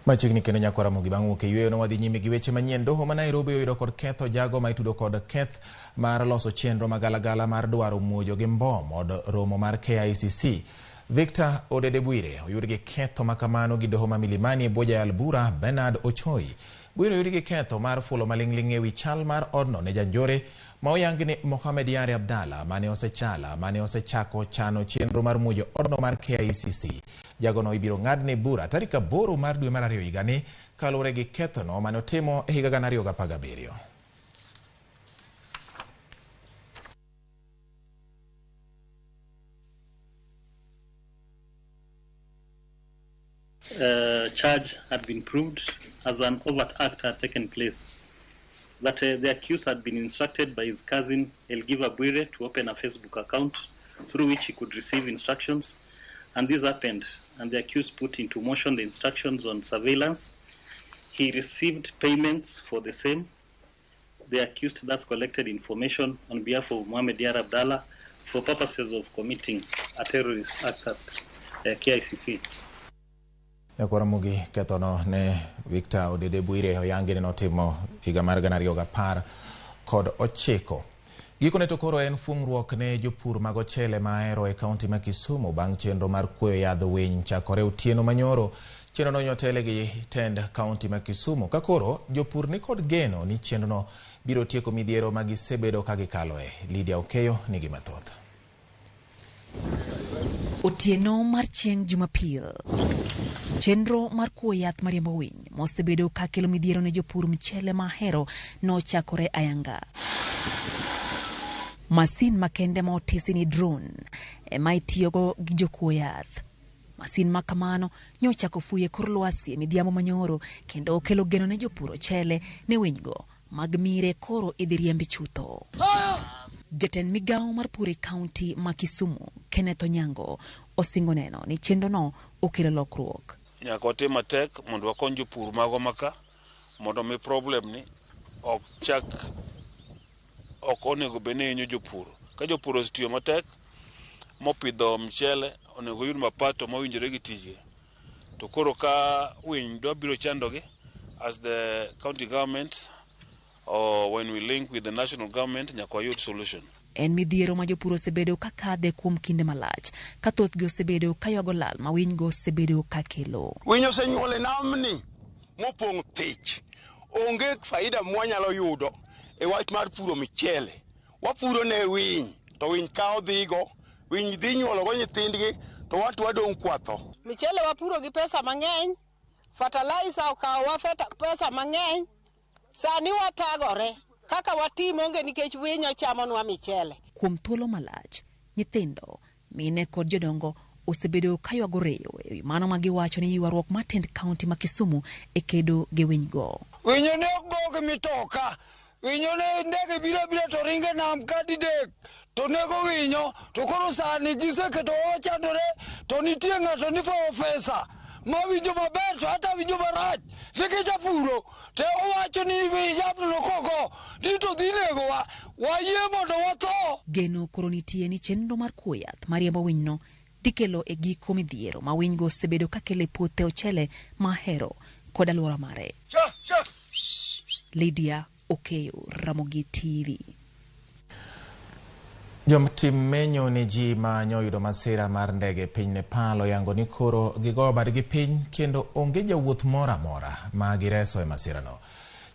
Machiegni kendo nyakwa Ramogi bang' wuok e yweyo no wadhi nyime gi weche manyien. Doho ma Nairobi oyudo kod ketho jago ma itudo kod keth mar loso chenro magalagala mar dwaro muojo gi mbom od romo mar KICC. Victor Odede Bwire oyud gi ketho makamano gi doho ma Milimani e bwo jayal bura Bernard Ochoi. Bwire oyud gi ketho mar fulo maling'ling' ewi chal mar odno ne janjore ma oyang ni Mohamed Yare Abdalla mane osechako chano chenro mar muojo odno mar KICC. Jagono ibiro ng'adne bura tarik 8 mar dwe mar 2 higani kaluwore gi kethono mane otimo e higa 2017. Charge had been proved as an overt act had taken place, that the accused had been instructed by his cousin Elgiva Bwire to open a Facebook account through which he could receive instructions, and this happened, and the accused put into motion the instructions on surveillance. He received payments for the same. The accused thus collected information on behalf of Mohamed Yar Abdallah for purposes of committing a terrorist act at KICC. Nyakwa Ramogi, kethono ne Victor Odede Bwire oyangi ni notimo higa mar 2019. Gikone to koro en fung'ruok ne jopur mag ochele ma Ahero e kaunti ma Kisumu bang' chenro mar kweyo yadh winy chakore otieno manyoro. Chenrono nyotele gi tend kaunti ma Kisumu ka koro jopur ni kod geno ni chenrono biro tieko midhiero ma gisebedo ka gikaloe. Lydia Okeyo nigi mathoth. Otieno mar chieng' Jumapil, chenro mar kuo yath mariembo winy mosebedo ka kelo midhiero ne jopur mchele ma Ahero nochakore ayanga. Masin makende ma otisi ni drone ema itiyogo gi jokuo yath. Masin ma kamano nyochako fuyo e kor lwasi e midhiambo manyoro kendo okelo geno ne jopur ochele ne winygo mag mire koro idhi riembi chutho. Jatend migawo mar pur e kaunti ma Kisumu, Kenneth Onyango, osingo neno ni chenrono okelo lokruok. Nyaka watim matek mondo wakony jopur magwa maka mondo mi problem ni ok chak ok onego bed ni hinyo jopur. Ka jopur osetiyo matek mopidho mchele onego oyud mapato mowinjore gi tijgi. To koro ka winy dwa biro chandogi as the county government or when we link with the national government nyaka wayud solution. En midhiero ma jopur osebedo ka kadhe kuom kinde malach, ka thothgi osebedo ka ywago lal ma winygo osebedo ka kelo. Winy osenyuol e namni mopong' thich. Onge faida mwanyalo yudo e wach mar puro michele. Wapuro ne winy, to winy kawo dhigo, winy dhi nyuologo nyithindgi, to wan to wadong' kwatho. Michele wapuro gi pesa mang'eny, fertilizer okawowa pesa mang'eny, sani wathagore. Kaka watim onge nikech winy ochamonwa michele. Kuom thuolo malach, nyithindo, mine kod jodongo osebedo ka ywago reyo ewi mano ma giwacho ni ywaruok mar tend kaunti ma Kisumu e kedo gi winygo. Winyo ne ok go gi mitoka, winyo ne ndege biro abira to ringe nam ka didek to nego winyo, to koro sani giseketo wachandore to nitie ng'ato ni fawo pesa ma winjo maber to hata winjo marach nikech apuro te owacho ni yathno koko ni to dhi negowa wayie mondo watho. Geno koro nitie ni chenro mar kuo yath mariembo winyno dhi kelo e giko midhiero ma winygo osebedo ka kelo e puothe ochele ma Ahero kod alwora mare. Lydia Okeyo, Ramogi TV. Jomtim menyo ni ji ma nyoyudo masira mar ndege e piny Nepal oyango ni koro gigoyo badgi piny kendo onge jawuoth moro amora ma gireso e masirano.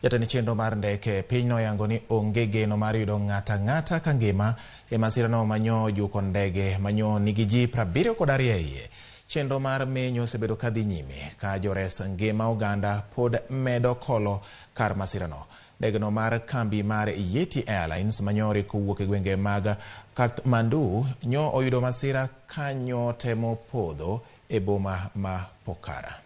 Jatend chenro mar ndeke e pinyno oyango ni onge geno mar yudo ng'ata ang'ata ka ngima e masirano manyo juko ndege manyo nigi ji 72 e iye. Chenro mar menyo osebedo ka dhi nyime ka jores ngima oganda pod medo kolo kar masirano. Ndegeno mar kambi mar Yeti Airlines manyori kowuok e gwenge mag Kathmandu nyo oyudo masira kanyo temo podho e boma ma Pokhara.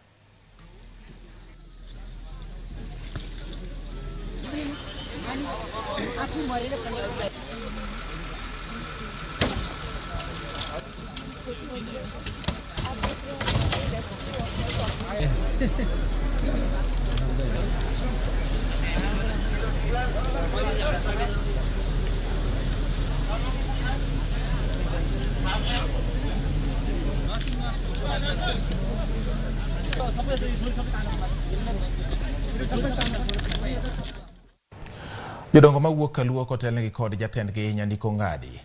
Jodongo mawuok Kaluo kotelnegi kod jatendgi Nyandiko Ngadi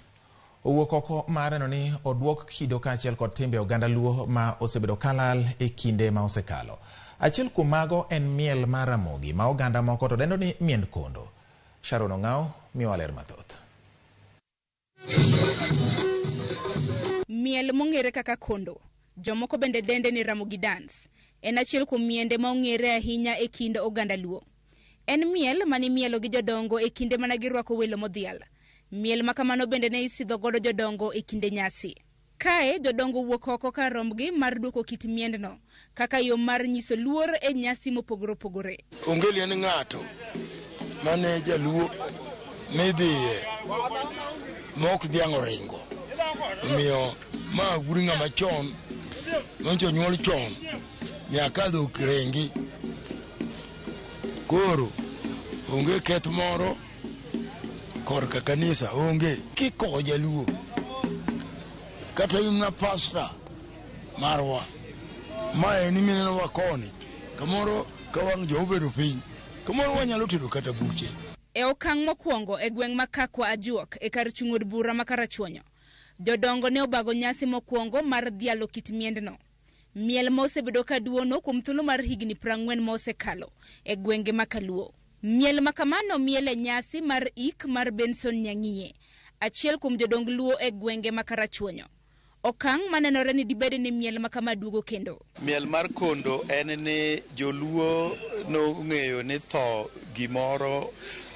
owuok oko mar neno ni oduok kido kaachiel kod timbe oganda Luo ma osebedo kalal e kinde ma osekalo. Achiel kuom mago en miel mar Ramogi ma oganda moko to dendo ni miend kondo. Sharon Ong'ao miyowa ler mathoth. Miel mong'ere kaka kondo, jomoko bende dende ni Ramogi dance, en achiel kuom miende ma ong'ere ahinya e kind oganda Luo. En miel mane imielo gi jodongo e kinde mana girwako welo modhial. Miel ma kamano bende ne isidho godo jodongo e kinde nyasi. Kae jodongo wuok oko kar rombgi mar duoko kit miendno kaka yo mar nyiso luor e nyasi mopogore opogore. Onge en ng'ato mane jaluo midhiye mok dhiang' oringo. Omiyo ma wuod ng'ama chon manyicho onyuol chon nyaka dhok ringi. Koro onge keth moro korka kanisa onge kikowo jaluo kata in na pasta marwa ma en minenowa koni kamoro ka wang' jo obedo piny kamoro wanyalo tedo kata buche. E okang' mokwongo e gweng' ma Kakwa Ajuok e kar chung' od bura ma Karachuonyo, jodongo ne obago nyasi mokwongo mar dhialo kit miendno. Miel ma osebedo ka duono kuom thuolo mar higni 40 ma osekalo e gwenge ma Kaluo. Miel ma kamano miel e nyasi mar ik mar Benson Nyang'iye, achiel kuom jodong Luo e gwenge ma Karachuonyo. Okang' manenore ni dibed ni miel ma kama duogo kendo. Miel mar kondo en ni joluo nong'eyo ni tho gimoro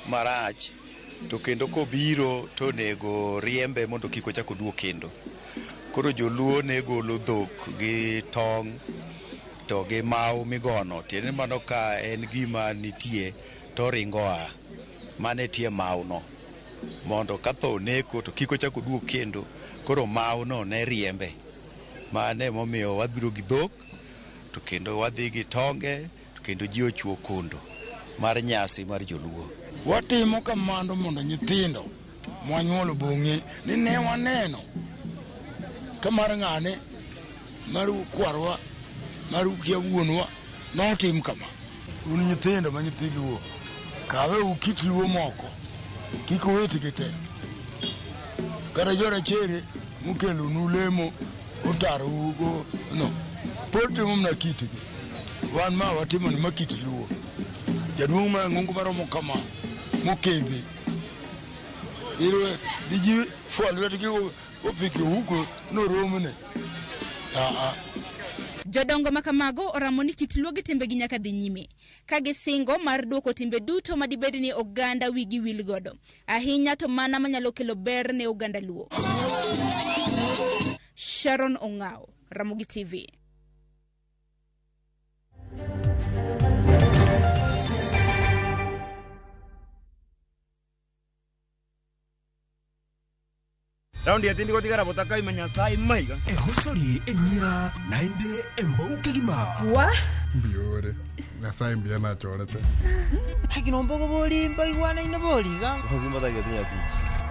marach to kendo kobiro to onego riembe mondo kik ochak oduog kendo. Koro joluo ne golo dhok gi tong' to gi maw migono, tiende ni mano ka en gima nitie to oringo oa. Mano e tie mawno mondo ka tho oneko to kik ochak oduog kendo. Koro mawno ne riembe. Mano emomiyo wabiro gi dhok to kendo wadhi gi tonge to kendo ji ochuo kondo mar nyasi mar joluo. Watimo kamano mondo nyithindo mwanyuolo bong'e ni ne waneno ka mar ng'ane mar kwarwa mar kia wuonwa notim kama. Un nyithindo ma nyithi Luo, kawe ukit Luo moko kik uwitgi te. Kata jorachere mokelonu lemo otarougo no pod timo mana kitgi. Wan ma watimo ni ma kit Luo. Jaduong' mang'ongo maromo kama mokembe diji fwa lwetgi opiko ohuko noromne. Jodongo ma kamago oramo ni kit Luo gi timbegi nyaka dhi nyime, ka gisingo mar duoko timbe duto madibed ni oganda wigi wil godo, ahinya to mana manyalo kelo ber ne oganda Luo. Sharon Ong'ao, Ramogi TV. Raundi etindi gotigara botaka ime Nyasaye maiga. Egosori enyira naende embouke gima. Wa? Mbiore. Nyasaye mbuya nachorete. Lakini ombogo bori mbaigwana ine boriga.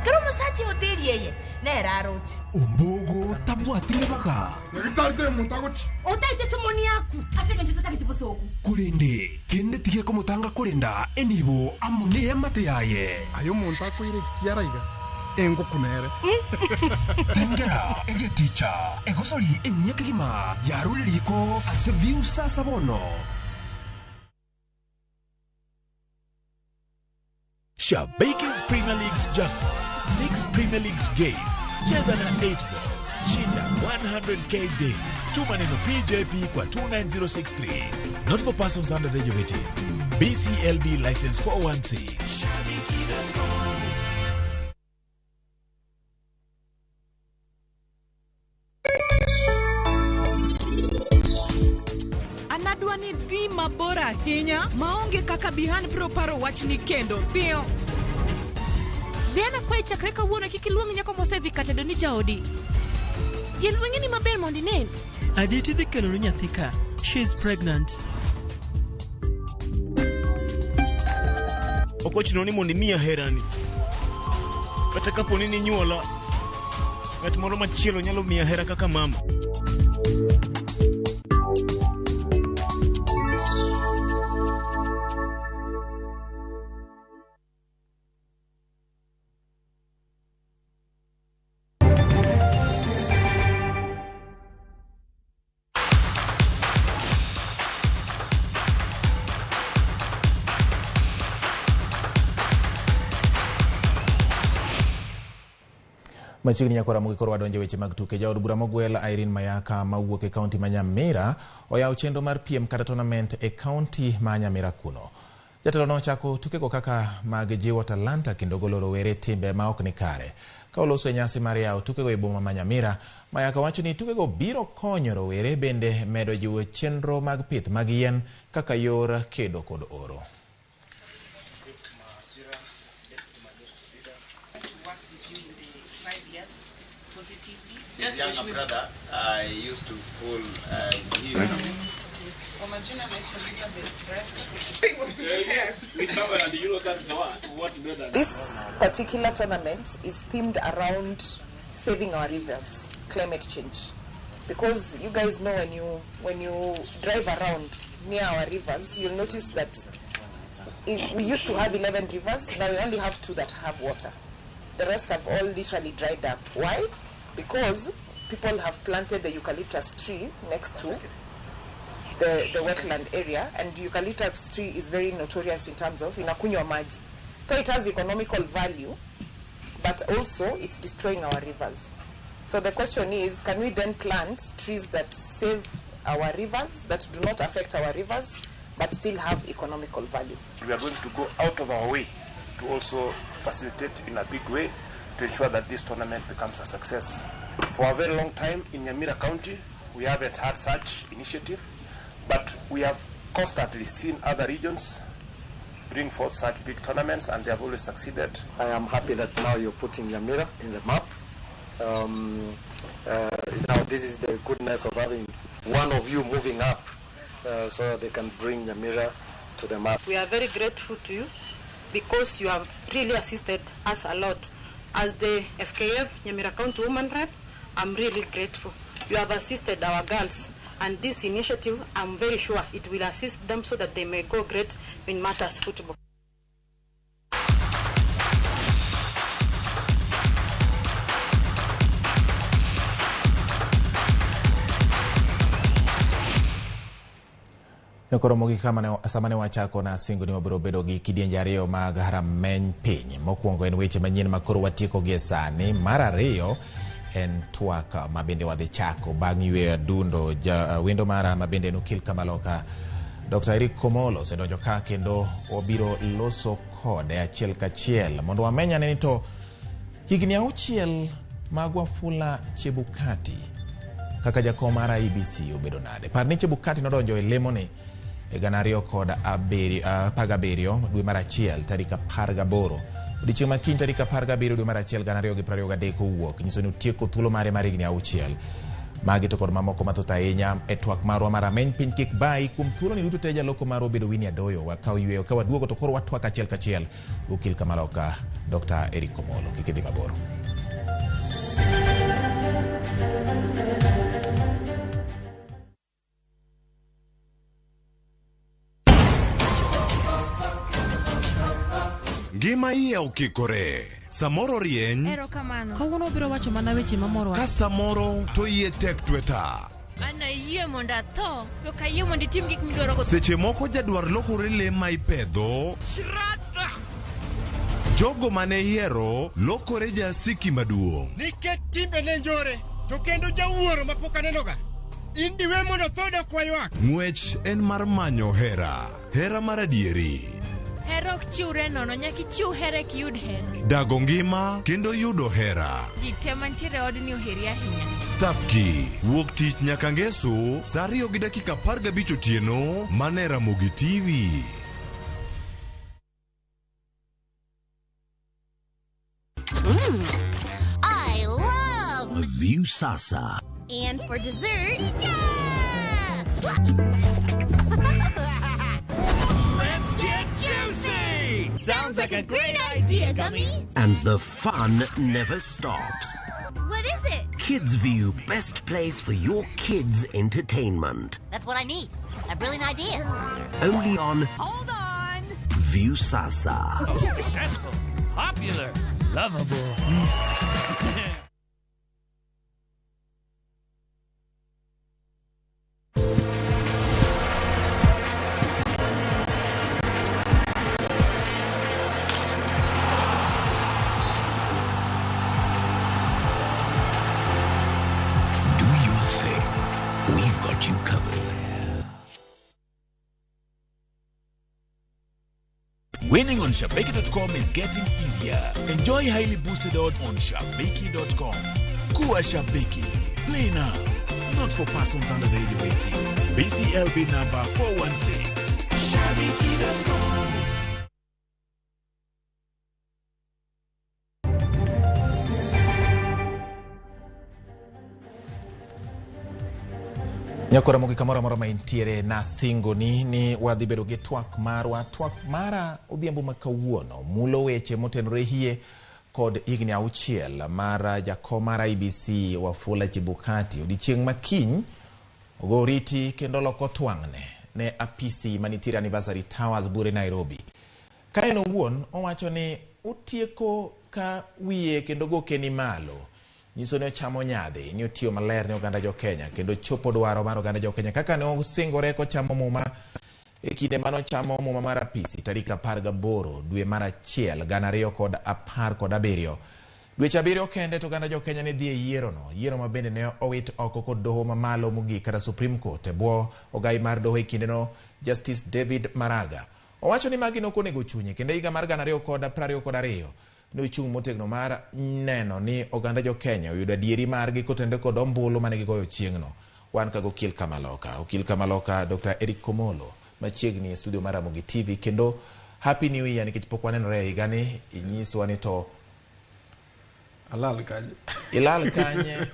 Kero musache hoteli eye nera aroche. Ombogo tabwatire baga. Nyagitarite omonto agochi. Otaite somoni yaku. Ase gencho tatagete bosoku. Korende kende tige komotanga korenda enibo amo neemate yaye. Aye omonto akoire kiaraiga. Engo kunere. Tengera egeticha egosori enyekegima yaruriko ase view sasa bono. Shabiki's Premier League's jackpot. 6 Premier Leagues games. Cheza na 8 ball. Shinda 100k daily. Tuma neno PJP kwa 29063. Not for persons under the age of 18. BCLB license 416. Anadwa ni dhi mabor ahinya maonge kaka Bihan biro paro wachni kendo. Dhiyo. ni chakre kawuono kik iluong nyako mosedhi katedo ni jaodi. Yel wengeni maber mondo inen. Aditi dhi kelonu nyathi ka. She is pregnant. Ok ochuno ni mondo imiya herani. Kata kapo ni ninyuola, ng'at moro machielo nyalo miya hera kaka mama. Machiegni nyakora Ramogi koro wadonjo e weche mag tuke. Jaod bura mogwel Irene Mayaka mawuok e kaunti ma Nyamira oyawo chenro mar piem kata tournament e kaunti ma Nyamira kuno. Jatelo no ochako tukego kaka mag jiwo talanta kendo golo rowere timbe ma ok ni kare. Ka oloso e nyasi mar yawo tukego e boma ma Nyamira, Mayaka wacho ni tukego biro konyo rowere bende medo jiwo chenro mag pith mag yien kaka yor kedo kod oro. His younger brother, I used to school here. This particular tournament is themed around saving our rivers, climate change. Because you guys know when you drive around near our rivers, you'll notice that we used to have 11 rivers, now we only have 2 that have water. The rest have all literally dried up. Why? Because people have planted the eucalyptus tree next to the wetland area, and eucalyptus tree is very notorious in terms of inakunywa maji. So it has economical value, but also it's destroying our rivers. So the question is, can we then plant trees that save our rivers, that do not affect our rivers, but still have economical value? We are going to go out of our way to also facilitate in a big way to ensure that this tournament becomes a success. For a very long time in Nyamira County, we haven't had such initiative, but we have constantly seen other regions bring forth such big tournaments, and they have always succeeded. I am happy that now you're putting Nyamira in the map. Now this is the goodness of having one of you moving up so that they can bring Nyamira to the map. We are very grateful to you because you have really assisted us a lot. As the FKF Nyamira County Woman Rep, I'm really grateful. You have assisted our girls, and this initiative, I'm very sure it will assist them so that they may go great in matters football. Koro mogik sama ne wachako na singo ni wabiro bedo gi kidienje ariyo mag rameny piny. Mokwongo en weche manyien ma koro watieko gie sani. Mar ariyo en twak ma bende wadhi chako bang' yweyo adundo. Wendo mara ma bende en okil Kamaloka, Dr. Eric Komolo osedonjo ka kendo wabiro loso kode achiel kachiel mondo wameny ane ni to higni 6 mag Wafula Chebukati kaka jakom mar IEBC obedo nade. Par ni Chebukati nodonjo e lemoni e 2017 dwe mar 1 tarik 18. Odiechieng' ma kiny tarik 17 dwe mar 1 2023 owuok nyiso ni otieko thuolo mare mar higni 6. Magi to kod mamoko mathoth ahinya e twak marwa mar rameny piny kik bayi. Kuom thuolo ni duto te jaloko marwa obedo Winnie Adoyo. Wakaw yweyo ka waduogo to koro watwak achiel kachiel okil Kamaloka Dr. Eric Komolo. Kik idhi mabor. Ngima iye okikore. Samoro rieny. Erokamano. Kawuono wabiro wacho mana weche mamorowa. Ka samoro to iye tek tweta. An ayie mondo atho, to ok ayie mondo itim gik midwaro. Seche moko jadwar lokore le ma ipedho. Shrata! Jogo mane ihero lokore jasiki maduong'. Nikech timbe ne njore, to kendo jawuoro mapok anenoga. In diwe mondo tho dok waywak. Ng'wech en mar manyo hera. Hera mar adieri. Hera ok chiwre nono, nyaka ichiw hera eka iyud hera. Dago ngima kendo yudo hera. Ji te mantiere e odni oheri ahinya. Thapki, wuok tich nyaka ngeso, saa 2:15 otieno, mana e Ramogi TV. I love Viusasa. And for dessert, Let's get juicy! Sounds like a great idea, Gummy. And the fun never stops. What is it? Kids View, best place for your kids' entertainment. That's what I need. A brilliant idea. Only on Hold on. Viusasa. Successful, popular, lovable. Do your thing. We've got you covered. Winning on Shabiki.com is getting easier. Enjoy highly boosted odds on Shabiki.com. Kuwa Shabiki. Play now. Not for persons under the age of 18. BCLB number 416. Shabiki.com. Nyakora mogi kamoro amora ma intiere nasingoni ni wadhi bedo gi twak marwa. Twak mara odhiambo ma kawuono mulo weche motenore hie kod higni 6 mar jakom mar IEBC Wafula Chebukati. Odiochieng' ma kiny ogo oriti kendo loko twang'ne ne apisi manitiere Anniversary Towers Bure Nairobi. Ka en owuon owacho ni otieko ka wiye kendo goke ni malo. Nyiso ni ochamo nyadhi ni otiyo maler ne oganda jo Kenya kendo chopo dwaro mar oganda jo Kenya kaka ne osingore kochamo muma e kinde mane ochamo muma mar apisi tarik 18 dwe mar 1 2017. Dweche 7 kende to oganda jo Kenya ne dhi e yierono, yiero ma bende ne owit oko kod doho mamalo mogik kata Supreme Court e bwo ogai mar doho e kindeno Justice David Maraga. Owacho ni magi nok onego chunye kendo higa mar 2022 ne ochung' motegno mar neno ni oganda jo Kenya oyudo adieri margi kotenore kod ombulu mane gigoyo chieng'no. Wan kag Okil Kamaloka, Okil Kamaloka Dr. Eric Komolo machiegni e studio mar Ramogi TV kendo Happy New Year nikech pok wanenore e higani, inyiswa ni to alal kanye. Ilal kanye?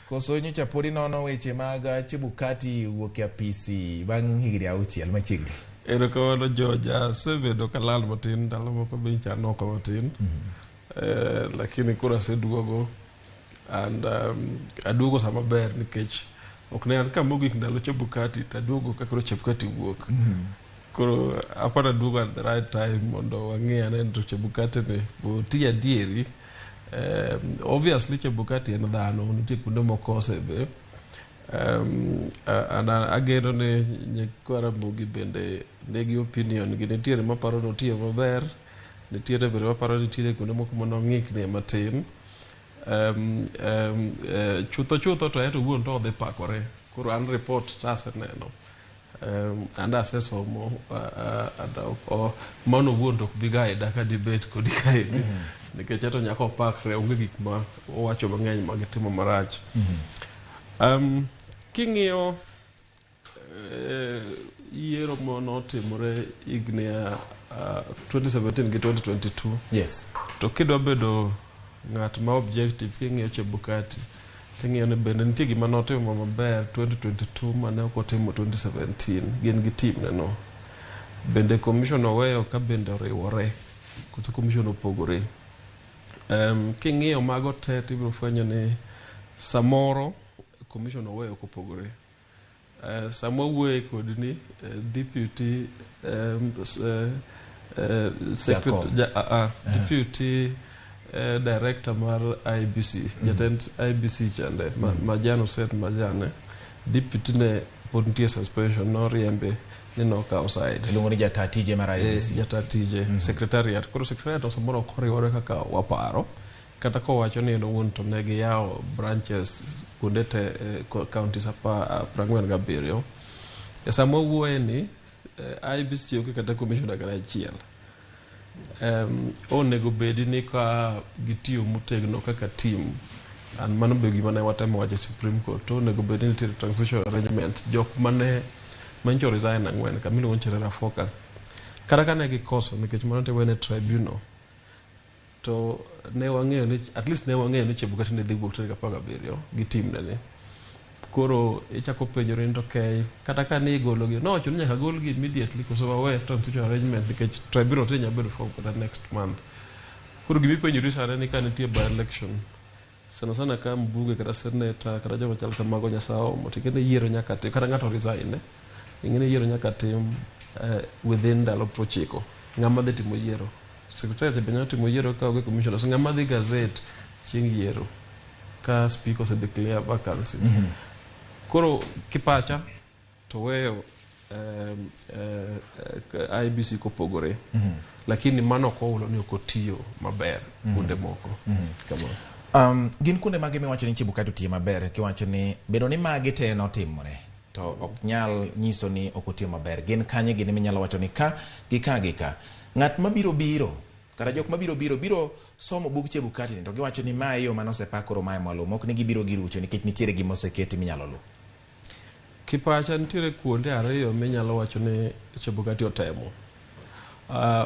Koso nyocha pod inono weche mag Chebukati wuok e apisi bang' higni 6 machiegni. Erokamano George, asebedo kalal matin ndalo moko be nyicha oko matin. Lakini koro aseduogo and aduogo sama ber nikech ok ne an ka mogik ndalo Chebukati to aduogo ka koro Chebukati wuok. Koro aparo aduogo at the right time mondo wang'i ane to Chebukati ni oti adieri. Obviously Chebukati en dhano, nitie kuonde mokose be. And ageno ni nyikwa Ramogi bende nigi opinion gi nitiere maparo ni otiyo maber, nitiere bende maparo ni nitiere kuonde moko manong'ikni matin. Chutho chutho to en owuon to odhi pakore. Koro an report to aseneno. And asesomo mano owuon to ok bi guide ka debate kodi kaendi. Nikech eto nyaka opakre, onge gik ma owacho mang'eny ma gitimo marach. King'iyo yiero manotimore higni 2017 gi 2022. Yes. To kidwa bedo ng'at ma objective king'iyo Chebukati ting'iyo ni bende nitie gima notimo maber 2022 mane ok otimo 2017 gin gi team ne no. Bende commission oweyo ka bende oriwore koso commission opogore. King'iyo mago te tibiro fwenyo ni samoro commission oweyo kopogore. Sama wuoye kodi ni deputy deputy director mar IEBC, jatend IEBC chande Majan Hussein Majane, deputy ne pod nitie suspension noriembe ni nokawo side. Iluongo ni jata tije mar IEBC. Jata tije, secretariat. Koro secretariat samoro ok oriwore kaka waparo. Kata kowacho ni en owuon to ne giyawo branches kuonde te counties 47. E sama wawuoye ni IEBC onge kata commissioner kata achiel. Onego bedi ni ka gitiyo motegno kaka team, and mano be gima ne watemo wacho e Supreme Court, to onego bedi ni nitiere transition arrangement. Jok mane mancho resign 4 ka miluongo ni Cherera Foka, kata kane gikoso nikech mano te wene tribunal, To ne wang'eyo ni at least ne wang'eyo ni Chebukati ne dhi wuok tarik 17 gi team ne ni. Koro ichako penjori ni to okay, kata ka ni igologi, nowacho ni nyaka golgi immediately koso wawe transition arrangement nikech tribunal to nyalo bedo formed kata next month. Koro gima ipenjori sani ni ka nitie by election, sana sana ka mbunge kata senator kata joma chal kamago Nyasaye omo to ing'e ni yiero nyaka tim kata ng'ato resign ing'e ni yiero nyaka tim within ndalo 90. Ng'ama dhi timo yiero? Secretariat be nyalo timo yiero ka onge commissioners. Ng'ama dhi gazette chieng' yiero ka speaker ose declare vacancy. Koro kipacha to weyo IEBC kopogore. Lakini mano ok ohulo ni ok otiyo maber kuonde moko. Kamano. Gin kuonde mage miwacho ni Chebukati otiyo maber kiwacho ni bedo ni magi te notimore to ok nyal nyiso ni ok otiyo maber. Gin kanye gini minyalo wacho ni ka gi ka gi ka. Ng'at mabiro biro kata jok mabiro biro biro somo bug Chebukati ni to giwacho ni mae yo mane osepa koro mae mwaluwo mok ni gibiro girucho nikech nitiere gima oseketi minyalo luw. Kipacha nitiere kuonde ariyo minyalo wacho ni Chebukati otemo.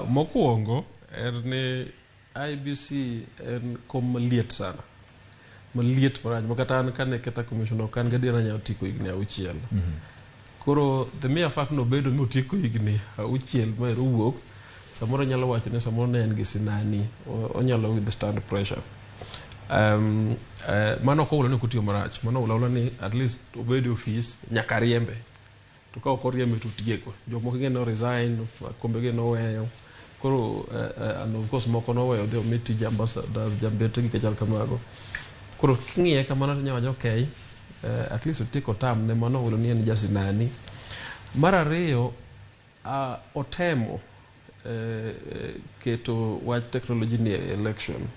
Mokwongo en ni IEBC en kom maliet sana. Maliet marach makata an kane keta commissioner ok an gadiera anyalo tieko higni 6. Koro the mere fact nobedo mi otieko higni 6 ma ero owuok, samoro nyalo wacho ni samoro ne en gi sinani, onyalo withstand pressure. Mano ok ohulo ni ok otiyo marach, mano ohulo ahula ni at least obed e ofis nyaka riembe. To ka ok oriembe to otieko. Jomoko ing'e no resign, kombege noweyo. Koro and of course moko noweyo dhi omi tij ambassadors, jambete gi kachal kamago. Koro king'iye kamano to inyalo wacho okay, at least otieko term ne mano ohulo ni en jasinani. Mar ariyo, otemo keto wach technology ni e election.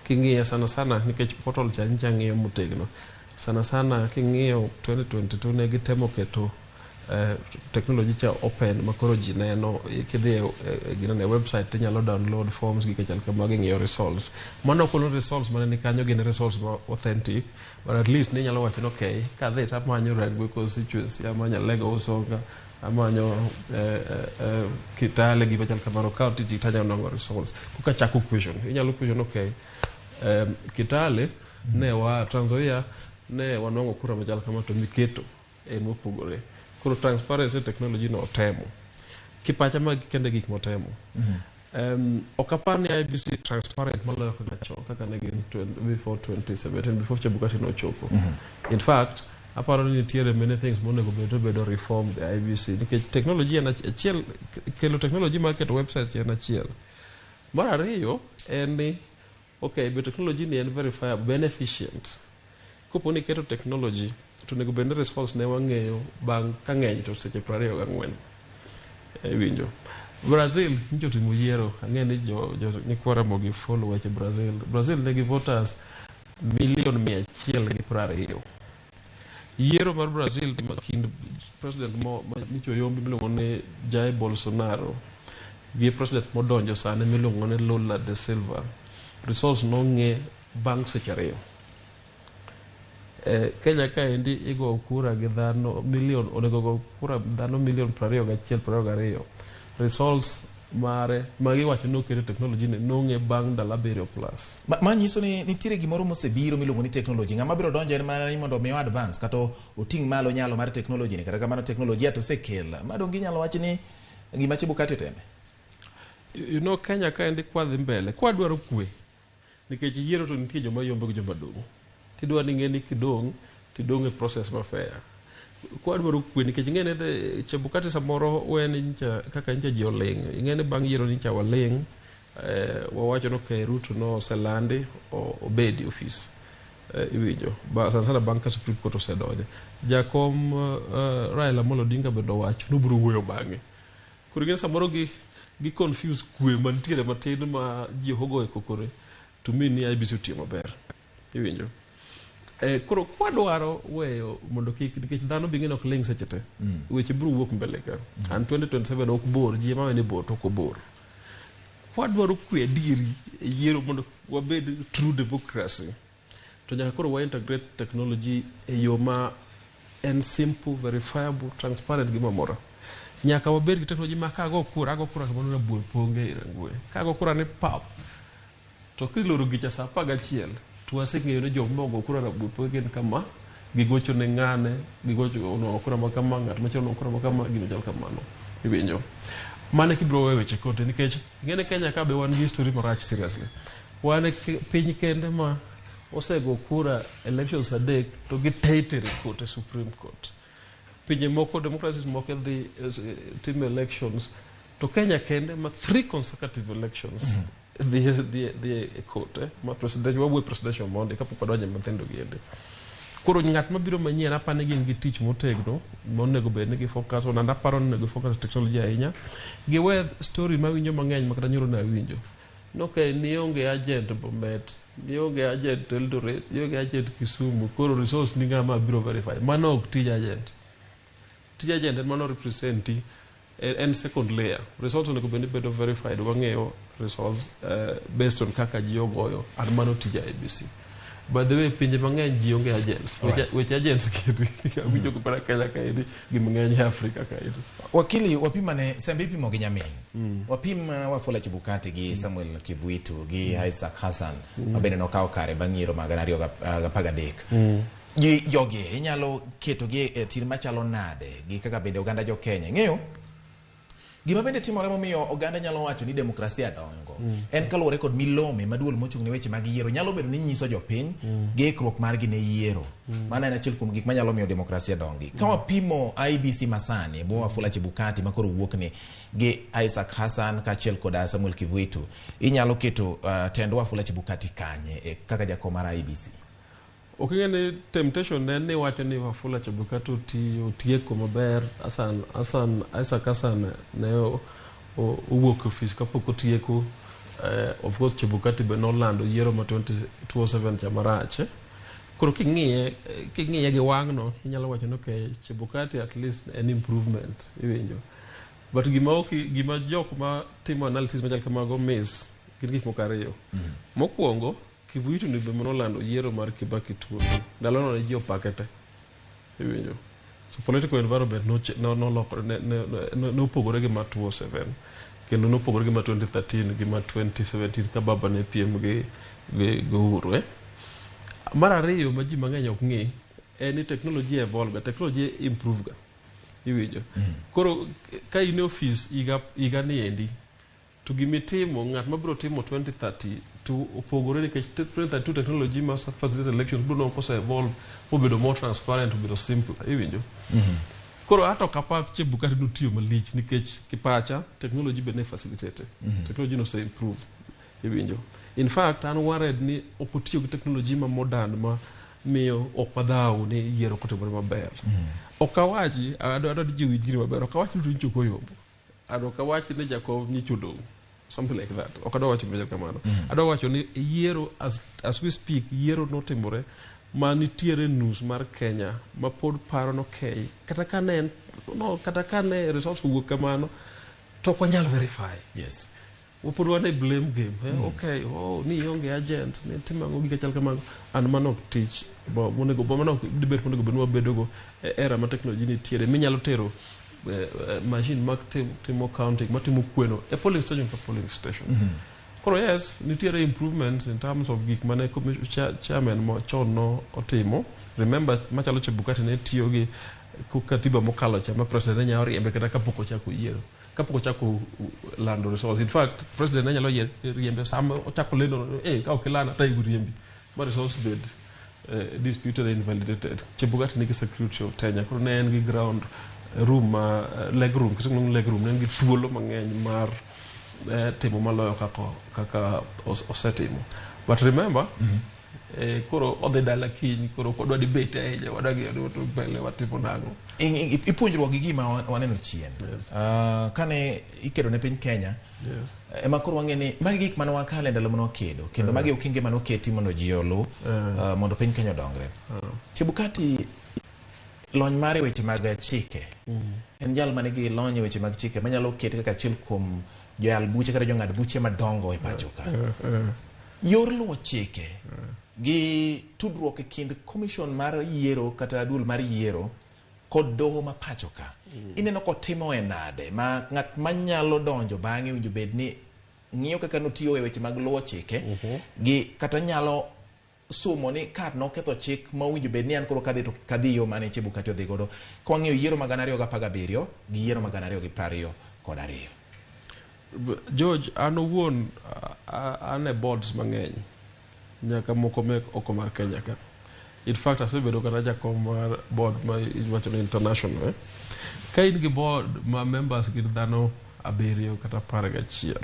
King'iye sana sana nikech portal cha nyicha ng'iyo motegno. Sana sana king'iyo 2022 ne gitemo keto technology cha open makoro ji neno kidhi e website tinyalo download forms gi kachal kamago ing'iyo results. Mano ok olo results mane ni kanyo gin results ma authentic but at least ninyalo wacho ni okay kadhi tamanyo Rangwe constituency amanyo Alego Usonga amanyo Kitale gima chal kamano county ji tanyalo nwang'o results. Koka chako question inyalo question okay Kitale ne wa Trans Nzoia ne wanwang'o kura machal kama to miketo en mopogore. Koro transparency technology no otemo. Kipacha magi kende gik motemo. Ok apar ni IEBC transparent moloyo kaka chon kaka ne gin before 2017 before Chebukati nochopo. In fact, aparo ni nitiere many things monego bed obedo reformed e IEBC nikech technology en achiel kelo technology mar keto website en achiel. Mar ariyo en ni okay be technology ni en verifiable be en efficient. Kopo ni iketo technology to onego bed ni results ne wang'eyo bang' ka ng'eny to seche 24. Iwinjo. Brazil nyocha otimo yiero ang'e ni jo nyikwa Ramogi follow weche Brazil. Brazil nigi voters milion 120. Yiero mar Brazil kind president mo nyocha oyombi miluongo ni Jair Bolsonaro gi president modonjo sani miluongo ni Lula da Silva. Results nong'e bang' seche 2. Kenya kaendi igo kura gi dhano milion onego go kura dhano milion 21 22. Results mare magiwacho ni oketo technology ni nong'e bang' ndalo 7 plus. Ma nyiso ni nitiere gimoro mosebiro miluongo ni technology. Ng'ama biro donjo en mana ni mondo omi advance kata oting' malo nyalo mar technology ni. Kata kamano teknolojia to osekel. Ma donge inyalo wach ni gima Chebukati oteme? You know Kenya kaendi kwadhi mbele kwadwaro kwe nikech yiero to nitie joma yombo gi joma dong'. Tidwa ni ing'e ni kidong' tidong' e process ma fair. Kwadwaro kwe nikech ing'e ni Chebukati samoro weni nyicha kaka nyicha ji oling'. Ing'e ni bang' yiero nyicha waling' wawacho ni okay Ruto no oselandi obedi ofis. Iwinjo sana sana bang' ka Supreme Court osedonje. Jakom Raila Amolo Odinga bende owacho nobiro wuoyo bang'e. Koro ing'e samoro gi confuse kwe mantiere matin ma ji ok ogoyo kokore to mean ni IEBC otiyo maber. Iwinjo. Koro kwadwaro weyo mondo kik nikech dhano be ing'e ni ok ling' seche te. Weche biro wuok mbele ka. And 2027 ok bor, ji ema ni bor to ok obor. Kwadwaro kwe adieri e yiero mondo wabed true democracy. To nyaka koro wa integrate technology e yo ma en simple, verifiable, transparent gi mamora. Nyaka wabed gi technology ma kago kura, ago kura kamano rabuor ponge e Rangwe. Kago kura ni pap, To kiloro gicha saa 11 to waseng'eyo ni jok mogo kura Rabuor gin kama, gigocho ne ng'ane, gigocho onwang'o kura ma kama, ng'at machielo onwang'o kura ma kama, gima chal kamano. Iwinjo? Mano kibiro weyo weche kote nikech ing'e ni Kenya ka be wan gi history marach seriously. Wan e piny kende ma osego kura elections adek to gite itere court e Supreme Court. Pinje moko democracies moko dhi timo elections to Kenya kende ma three consecutive elections dhi e court ma presidential wawuoyo presidential mondi kapok wadonjo e mathindo giende. Koro ng'at mabiro manyien aparo ni gin gi tich motegno monego bed ni gi focus on and aparo ni onego focus e technology ahinya. Giwe story mawinjo mang'eny makata nyoro ne awinjo. No okay, nionge agent Bomet, nionge agent Eldoret, nionge agent Kisumu, koro resource ni ng'ama biro verify. Mano ok tij agent. Tij agent en mano representi en second layer. Results onego bed ni bedo verified, wang'eyo results based on kaka ji ogoyo and mano tij IEBC. By the way, pinje mang'eny ji onge agents. Weche agents kedi awinjo mana Kenya kaendi gi mang'eny e Afrika kaendi. Wakili, wapimane sembe ipimo gi nyamin. Wapim Wafula Chebukati gi Samuel Kivuitu gi Isaac Hassan ma bende nokawo kare bang' yiero mag 2013. Jogi inyalo ketogi e tir machalo nade gi kaka bende oganda jo Kenya ing'eyo gima bende timore momiyo oganda nyalo wacho ni demokrasia dongo en kaluwore kod milome ma duol mochung' ne weche mag yiero nyalo bedo ni nyiso jopiny gi ikruok margi ne yiero. Mano en achiel kuom gik manyalo miyo demokrasia dongi. Ka wapimo IEBC masani bwo Wafula Chebukati ma koro wuok ni gi Isaac Hassan kaachiel kod Samuel Kivuitu, inyalo keto tend Wafula Chebukati kanye kaka jakom mar IEBC? Ok ing'e ni temptation en ni wacho ni Wafula Chebukati otieko maber, Isaac Hassan ne owuok e ofis kapok otieko. Of course Chebukati be nolando yiero ma 2007 cha marach. Koro king'iye gi wang'no inyalo wacho ni okay, Chebukati at least en improvement, iwinjo. But gima jok ma timo analysis machal kamago miss gin gik moko ariyo. Mokwongo, Kivuitu ni be manolando yiero mar Kibaki 2002. Ndalono ne ji opake te. Iwinjo. So political environment nolokore ne opogore gi ma 2007 kendo nopogore gi ma 2013 gi ma 2017 ka baba ne piem gi Uhuru. Mar ariyo ma ji mang'eny ok ng'e en ni technology evolve ga, technology improve ga. Iwinjo. Koro ka in e ofis higa ni endi to gimitimo ng'at mabiro timo 2032 opogore nikech 2032 technology ma facilitate elections biro nwang'o kose evolve mobedo more transparent, obedo simple, iwinjo. Koro ato kapak Chebukati notiyo malich nikech kipacha technology be ne facilitate. Technology nose improve, iwinjo. In fact, an worried ni ok otiyo gi technology ma modern ma miyo ok wadhaw ni yiero ok otimore maber. Ok awachi, adwa ni ji owinj gini maber, ok awach ni Ruto nyicho koyombo. And ok awach ni Jakom nyicho odong'. Something like that. Ok adwa wacho gima kamano. Adwa wacho ni yiero as we speak, yiero notimore ma nitiere nus mar Kenya ma pod paro no okay. Kata ka ne no, kata ka ne results owuok kamano to ok wanyal verify. Yes. Pod wan e blame game. Okay, oh, ni onge agent, ni timo ang'o gik machal kamago. An mano ok tich monego mano ok dibed monego bed ni wabedogo e era ma technology nitiere minyalo tero machine mag timo counting matimo kweno e polling station ka polling station. Koro yes, nitiere improvements in terms of gik mane chairman chon no otimo. Remember machalo Chebukati ne tiyo gi katiba mokalo cha ma president ne nyalo riembe kata kapok ochako yiero. Kapok ochako lando results. In fact, president ne nyalo riembe sama ochako lendo, ka ok ilanda to ibiro riembi. Ma results bed disputed and invalidated. Chebukati nigi security of tenure. Koro ne en gi ground room, leg room, kisungu leg room, ne en gi thuolo mang'eny mar timo maloyo kaka osetimo. But remember, koro odhi dala kiny, koro ok wadwa debate ahinya, wadwa ng'iyo to mbele watimo nang'o. Ipuonjruok gi gima waneno chien. Kane ikedo ne piny Kenya, ema koro wang'e ni magi gik mane wakale ndalo mane wakedo, kendo magi okenge mane oketi mondo ji oluw, mondo piny Kenya odongre. Chebukati lony mare weche mag chike. En jal manigi lony e weche mag chike manyalo kete kaka achiel kuom joyal buche kata jong'ad buche madongo e pacho ka. Yor luwo chike gi tudruok e kind commission mar yiero kata duol mar yiero kod doho ma pacho ka. Ineno kotimo e nade ma ng'at manyalo donjo bang'e owinjo bed ni ng'iyo kaka notiyo e weche mag luwo chike gi kata nyalo sumo ni ka noketho chik ma owinjo bed ni an koro kadhi to kadhi yo mane Chebukati odhi godo ka wang'iyo yiero mag 2017 gi yiero mag 2022. George, an owuon an e boards mang'eny nyaka moko mek oko mar Kenya ka. In fact, asebedo kata jakom mar board ma iwacho ni international. Ka in gi board ma members gin dhano 7 kata 11,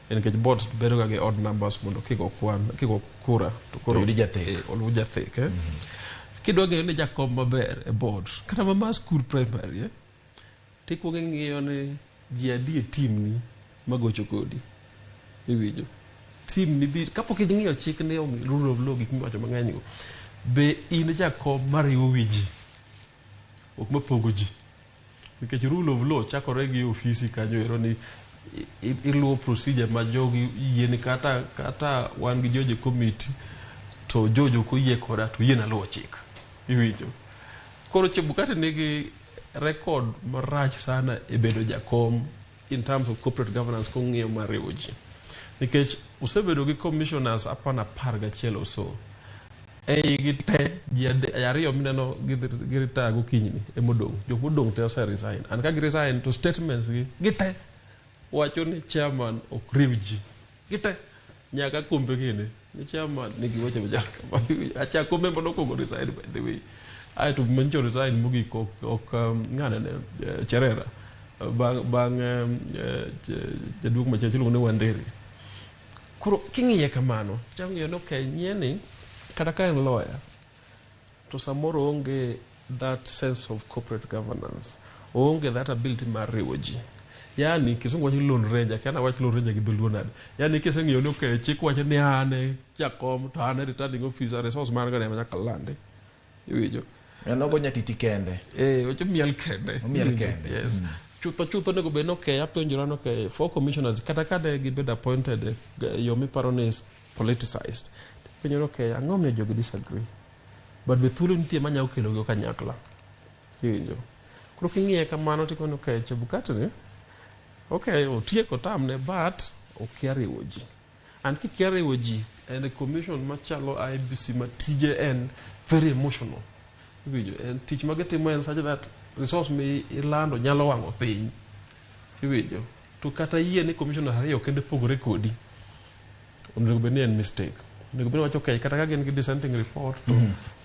nikech boards bedo ga gi odd numbers mondo kik okwan kik okura to koro Oyud jathek. Oluw jathek. Kidwa ng'eyo ni jakom maber e board kata ma mar school primary, tikuongo ing'iyo ni ji adi e team ni magocho kodi. Iwinjo? Team ni bi kapok ing'iyo chik ni rule of law gik miwacho mang'eny go, be in jakom mariwo wi ji, ok mapogo ji. Nikech rule of law chakore gi ofisi kanyo ero ni iluwo procedure ma jogi yieni kata wan gi George e committee to George ok oyie koda to oyiena luwo chik. Iwinjo? Koro Chebukati nigi record marach sana e bedo jakom in terms of corporate governance kong'iyo mar riwo ji. Nikech osebedo gi commissioners 11 or so. Ei gi te ji 2 mineno gi retire gokinyi emodong'. Jok modong' te ose resign. And ka gi resign to statements gi te wacho ni chairman ok riw ji. Gi te nyaka kombe gini ni chairman nigi weche machal kama. Achak kombe manokwongo resign by the way. Aeto manyicho resign mogik ok ng'ane ne Cherera bang' jaduong' machielo iluongo ni Wanderi. Koro king'iye kamano, chako ng'iyo ni okay, nyieni kata ka en lawyer to samoro onge that sense of corporate governance, oonge that ability mar riwo ji. Yani kisungu wacho ni lone ranger, kia nawach lone ranger gi dholuo nade. Yani kiseng'iyo ni okay, chik wacho ni an e jakom to an e returning officer, resource mar ga ema nyaka landi. Iwinjo? En ogo nyatiti kende. Wacho miel kende. Omiel kende. Yes. Chutho onego bed ni okay, apenjora ni okay, 4 commissioners kata ka ne gibedo appointed e yo miparo ni is politicized. Penjo ni okay, ang'o miyo jogi disagree? But be thuolo nitie manyalo kelo gi kanyakla. Iwinjo? Koro king'iye kamano tikono okay, Chebukati ni okay, otieko tamne but okia riwo ji. And kikia riwo ji en a commission machalo IEBC ma tije en very emotional. Iwinjo? En tich ma gitimo en such that resource mi ilando nyalo wang'o piny. Iwinjo? To kata yie ni commissioner 2 kende pogore kodi, onego bed ni en mistake. Onego bed ni wacho okay, kata ka gin gi dissenting report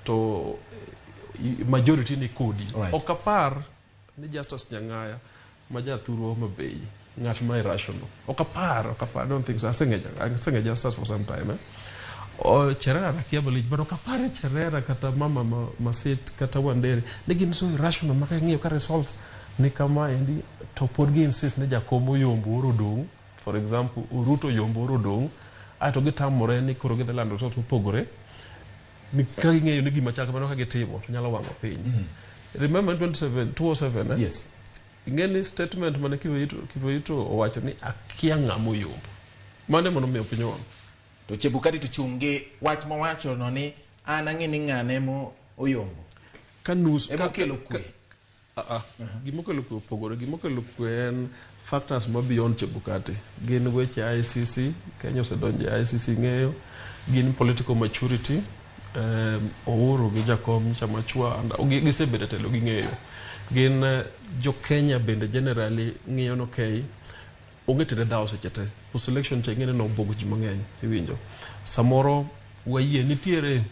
to majority ni kodi. Ok apar ni Justus Nyang'aya ma jathuru Homa Bay ng'at ma irrational. Ok apar, I don't think so. Aseng'e Justus for some time. Cherera nakia malich, but ok apar Cherera kata mama Masit kata Wanderi ni gin so irrational ma ka ing'iyo ka results ni kama endi to pod gi insist ni jakom oyombo oro dong'. For example, Ruto oyombo oro dong', aeto gitamore ni koro gidhi lando results mopogore. Ni ka ging'eyo ni gima chal kamano ka gitimo to nyalo wang'o piny. Remember 2007, Yes. Ing'e ni statement mane Kivuitu owacho ni akia ng'ama oyombo. Mano ema nomiyo piny owang'. To Chebukati to chung' gi wach mowacho no ni an ang'e ni ng'ane mo oyombo. Ka nus Ema okelo kwe. Gima okelo kwe opogore. Gima okelo kwe en factors ma beyond Chebukati. Gin weche ICC, Kenya osedonjo e ICC ng'eyo. Gin political maturity. Uhuru gi Jakom Chamachwa gisebedo e telo ging'eyo. Gin jo Kenya bende generally ng'iyo ni okay, onge tiende dhawo seche te. Post election cha ing'e ni nobuogo ji mang'eny, iwinjo. Samoro wayie nitiere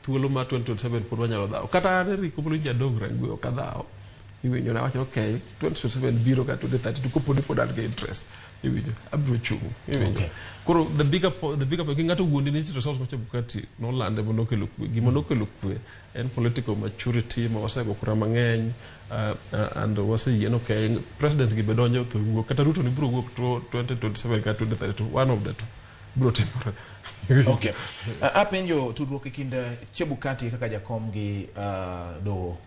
thuolo mar 2027 pod wanyalo dhawo. Kata an Eric Opollo jadong' Rangwe ok adhawo. Iwinjo na wacho okay, 2027 biro ka 2032 kopo ni pod an gi interest. Iwinjo, abiro chung'. Iwinjo. Koro the bigger ng'ato wuondi ni results ma Chebukati nolande mondo okelo kwe. Gima nokelo kwe en political maturity ma wasego kura mang'eny and waseyie ni okay, president gi be donjo to wuok kata Ruto ni biro wuok 2027 kata 2032, one of the two biro timore. Okay. Apenjo tudruok e kind Chebukati kaka jakom gi doho.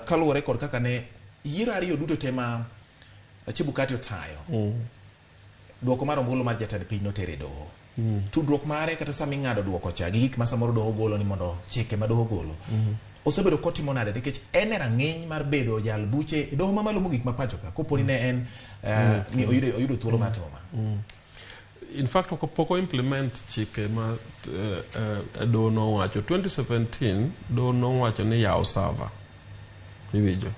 Kaluwore kod kaka ne yiero 2 duto te ma Chebukati otayo. Duoko mar ombulu mar jatend piny notere e doho. Tudruok mare kata sama ing'ado duoko cha gi gik ma samoro doho golo ni mondo chike ma doho golo. Osebedo kotimo nade nikech en e rang'iny mar bedo jal buche e doho mamalo mogik ma pacho ka koponi ne en ni oyudo thuolo mar timo mano. In fact, ok pok o implement chike ma doho nowacho. 2017 doho nowacho ni yaw server. Iwinjo?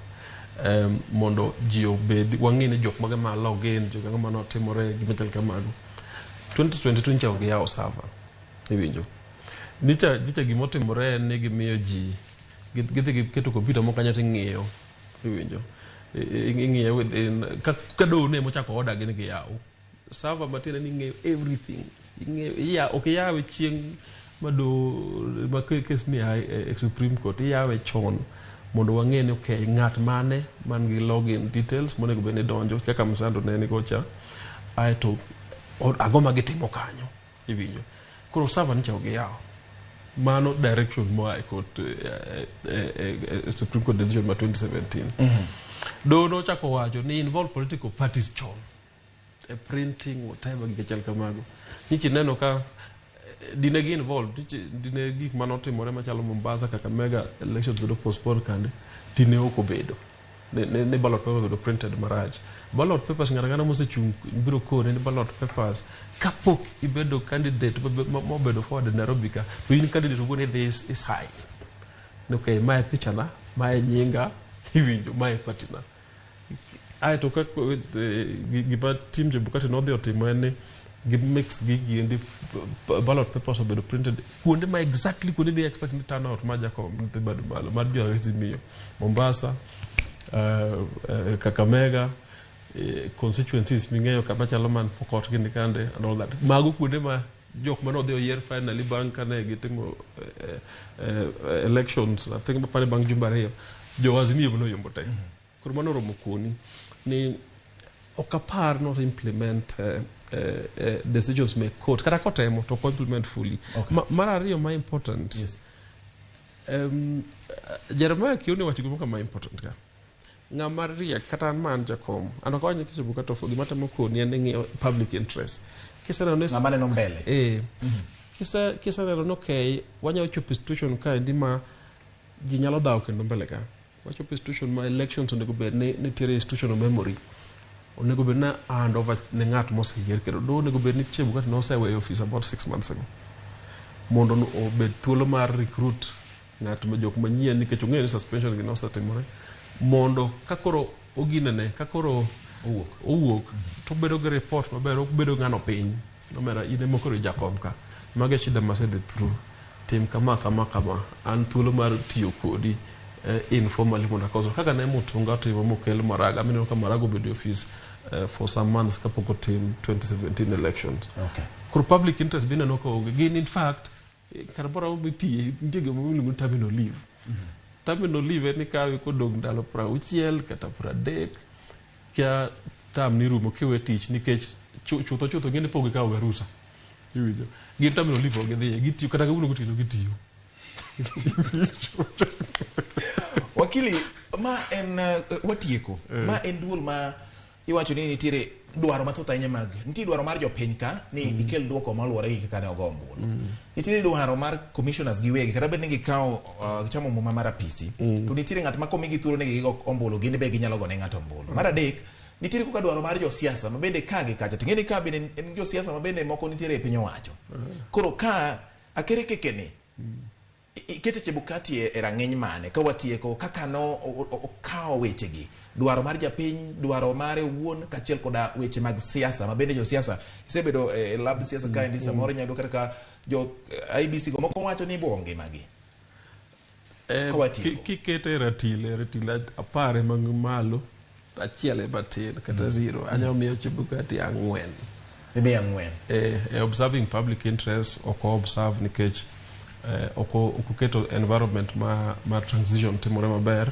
Mondo ji obed wang'e ni jok mage ma login, jok mage manotimore, gima chal kamago. 2022 nyicha ok giyawo server. Iwinjo? Nyicha gimotimore en ni gimiyo ji gidhi giketo kompyuta moko kanyo ting'iyo. Iwinjo? Ing'iyo within ka doho ne emochako order gi ni giyaw. Server matiende ni ing'eyo everything. Ing'eyo iya ok iyawe chieng' ma doho ma kes ni e Supreme Court iyawe chon mondo wang'e ni okay ng'at mane man gi login details monego bed ni donjo kaka Msando ne nigo cha aeto ang'o ma gitimo kanyo iwinjo koro server ni cha ok giyawo mano direction moa e court Supreme Court decision ma 2017. Doho nochako wacho ni involve political parties chon e printing whatever gik machal kamago nyichi neno ka dine gi involved dine gik manotimore machalo Mombasa Kakamega elections bedo postponed kande dine ok obedo ne ballot paper obedo printed marach. Ballot papers ng'ato ang'ata mosechung' biro kone ni ballot papers kapok ibedo candidate mobedo forward e Nairobi ka to in candidate owuon idhi isign ni okay mae pichana mae nyinga iwinjo mae party na aeto ka gima team Chebukati nodhi otimo en ni gi mix gigi endi ballot papers obedo printed kuonde ma exactly kuonde mi expect ni turnout mar Jakom dhi bedo malo mar jo Azimio Mombasa Kakamega constituencies ming'eyo kama chalo man Pokot gini kande and all that mago kuonde ma jok manodhi oyier finally bang' kane gitimo elections I think mapare bang' jumbe 2 jo Azimio noyombo te. Koro mano oromo koni ni ok apar not implement decisions mek court kata kotemo to ok implement fully. Okay. Mar ariyo ma important. Yes. Jeremiah Kioni owacho gimoro kama important ka. Ng'ama riek kata an ma an jakom an ok awach ni Chebukati to gima temo koni en ni ng'iyo public interest. Kiseneno ni Ng'ama neno mbele. Kiseneno ni okay wanyalo chopo e situation kaendi ma ji nyalo dhawo kendo mbele ka. Wachopo e situation ma elections onego bed ni nitiere institutional memory. Onego bed na hand over ne ng'at moseyier kendo doho onego bed ni Chebukati noseweyo office about 6 months ago. Mondo obed thuolo mar recruit ng'at ma jok manyien nikech ong'eyo ni suspension gi nosetimore mondo ka koro oginene ka koro owuok to obedo gi report maber ok bedo ng'ano piny omera in ema koro ijakom ka mago e shida masedhi through tim kama kama kama an thuolo mar tiyo kodi informally mondo akos kaka ne Mutunga otimo mokel Maraga mineno ka Maraga obedo e office for some months kapok otim 2017 elections. Okay. Koro public interest bineno ka onge gin in fact kar moro amora mitiye nitie gima iluongo ni terminal leave. Terminal leave en ikawe kodong' ndalo 60 kata 30 ka term ni rumo kiwe tich nikech chutho chutho gin pok gikawo ga rusa. Iwinjo? Gin terminal leave ok gidhiye gitiyo kata kawuono gotieno gitiyo. Wakili ma en watieko ma en duol ma iwacho ni nitiere dwaro mathoth ahinya mag nitie dwaro mar jopiny ka ni ikel duoko maluwore gi kaka ne ogo ombulu. Nitiere dwaro mar commissioners giwegi kata bed ni gikawo gichamo muma mar apisi to nitiere ng'at ma komigi thuolo ni gigo ombulu gin be ginyalo gone ng'ato ombulu. Mar adek nitiere koka dwaro mar josiasa ma bende ka gi kacha ting'e ni ka bende en josiasa ma bende moko nitiere e piny owacho. Koro ka akere kekeni ikete Chebukati e rang'iny mane ka watieko kaka no okawo wechegi dwaro mar japiny dwaro mare owuon kaachiel koda weche mag siasa ma bende josiasa isebedo e lab siasa kaendi samoro inyalo yudo kata ka jo IEBC go moko wacho ni ibuogo ngimagi. Ka watieko. Kikete e ratil 10 ema malo achiel ema tin kata 0 anyalo miyo Chebukati 4. Imiyo 4. E observing public interest ok observe nikech ok oketo environment ma transition timore maber.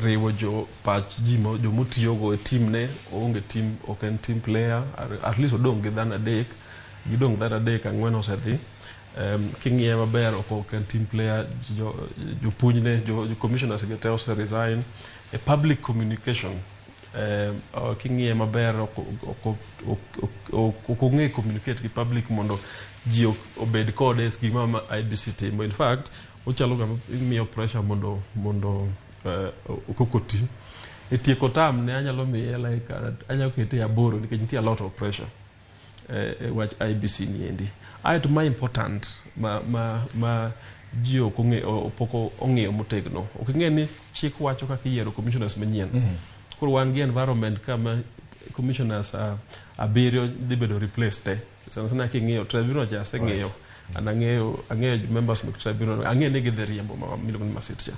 Riwo jo pach ji jomotiyogo e team ne oonge team ok en team player at least odong' gi dhano 3 gidong' dhano 3 4 osedhi. King'iye maber ok en team player jopuonjne jo commissioners gi te ose resign. E public communication king'iye maber ok ong'e communicate gi public mondo ji obed kode gima ma IEBC timo. In fact Ochalo ng'ama imiyo pressure mondo koko ti. E tieko term ne anyalo miye like anyalo kete 8 nikech nitie a lot of pressure e wach IEBC ni endi. Aeto ma important ma ji ok ong'eyo, pok ong'eyo motegno. Ok ing'e ni chik wacho kaka iyiero commissioners manyien. Koro wan gi environment kama commissioners 7 dhi bedo replaced te. Sana sana king'iyo tribunal cha aseng'iyo. An ang'eyo members mag tribunal, ang'eyo ni gidhi riembo ma miluongo ni Masit cha.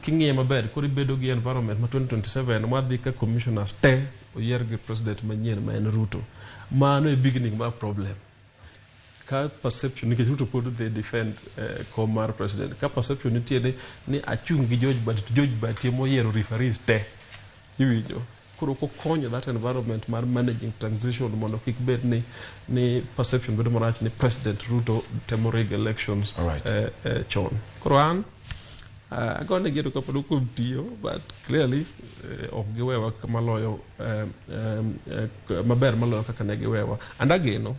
King'iye maber koro ibedo gi environment ma 2027 mwadhi ka commissioners te oyier gi president manyien ma en Ruto. Mano e beginning mar problem. Ka perception nikech Ruto pod dhi defend kom mar president. Ka perception nitie ni achung' gi George Bati to George Bati ema oyiero referees te. Iwinjo? Koro kokonyo that environment mar managing transition mondo kik bed ni perception bedo marach ni President Ruto temo rig elections chon. Koro an agone gi erokamano kuom tiyo, but clearly ok giwewa maloyo maber maloyo kaka ne giwewa. And ageno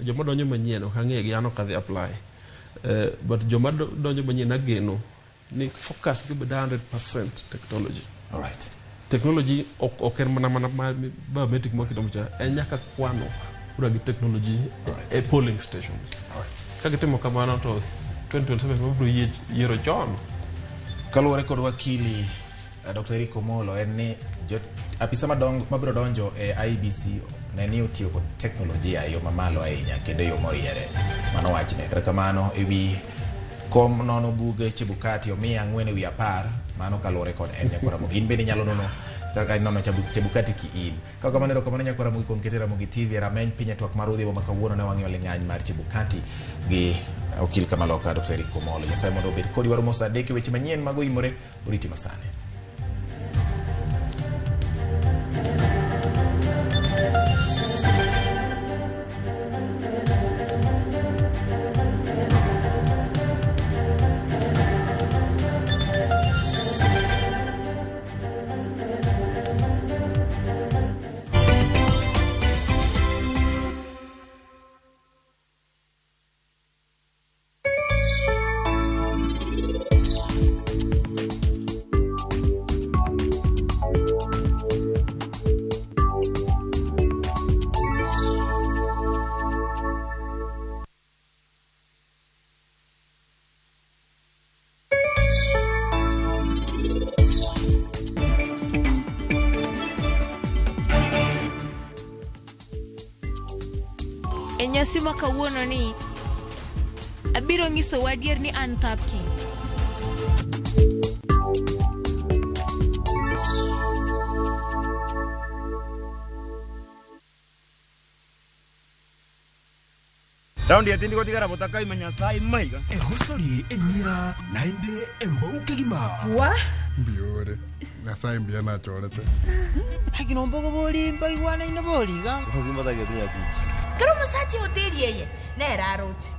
joma donjo manyien ok ang'e gi an ok adhi apply. But joma donjo manyien ageno ni focus gi obed 100% technology. All right. Technology ok en mana biometric mwaketo cha, en nyaka kwano kura gi technology e polling stations. All right. Ka gitimo kamano to 2027 wabiro yiero chon. Kaluwore kod wakili Dr. Eric Omolo en ni apisa madongo mabiro donjo e IEBC ne ni otiyo kod teknolojia e yo mamalo ahinya kendo e yo moriere. Mano wachne. Kata kamano e wi kom nono buge Chebukati omiye 4/10 mano kaluwore kod en Nyakwar Ramogi. In bende inyalo nono kaka nono Chebukati ki in. Kaka kamano erokamano Nyakwar Ramogi kuom kete Ramogi TV e rameny piny e twak mar odhiambo ma kawuono ne wang'iyo ling'any mar Chebukati gi okil Kamaloka Dr. Eric Omolo. Nyasaye mondo obed kodi waromo saa 3 e weche manyien mago imore oriti masani. E nyasi ma kawuono ni, abiro nyiso adier ni an thapki. Raundi ya tindi gotigara botaka ima Nyasaye maiga. Ehosori enyira naende embouke gima. Wa? Mbiore. Nyasaye mbia nachorete. Hakinombogo bori mbaigwana ine boriga. Muzimba tagetinya tich. Kero musache hoteli yeye neraroche.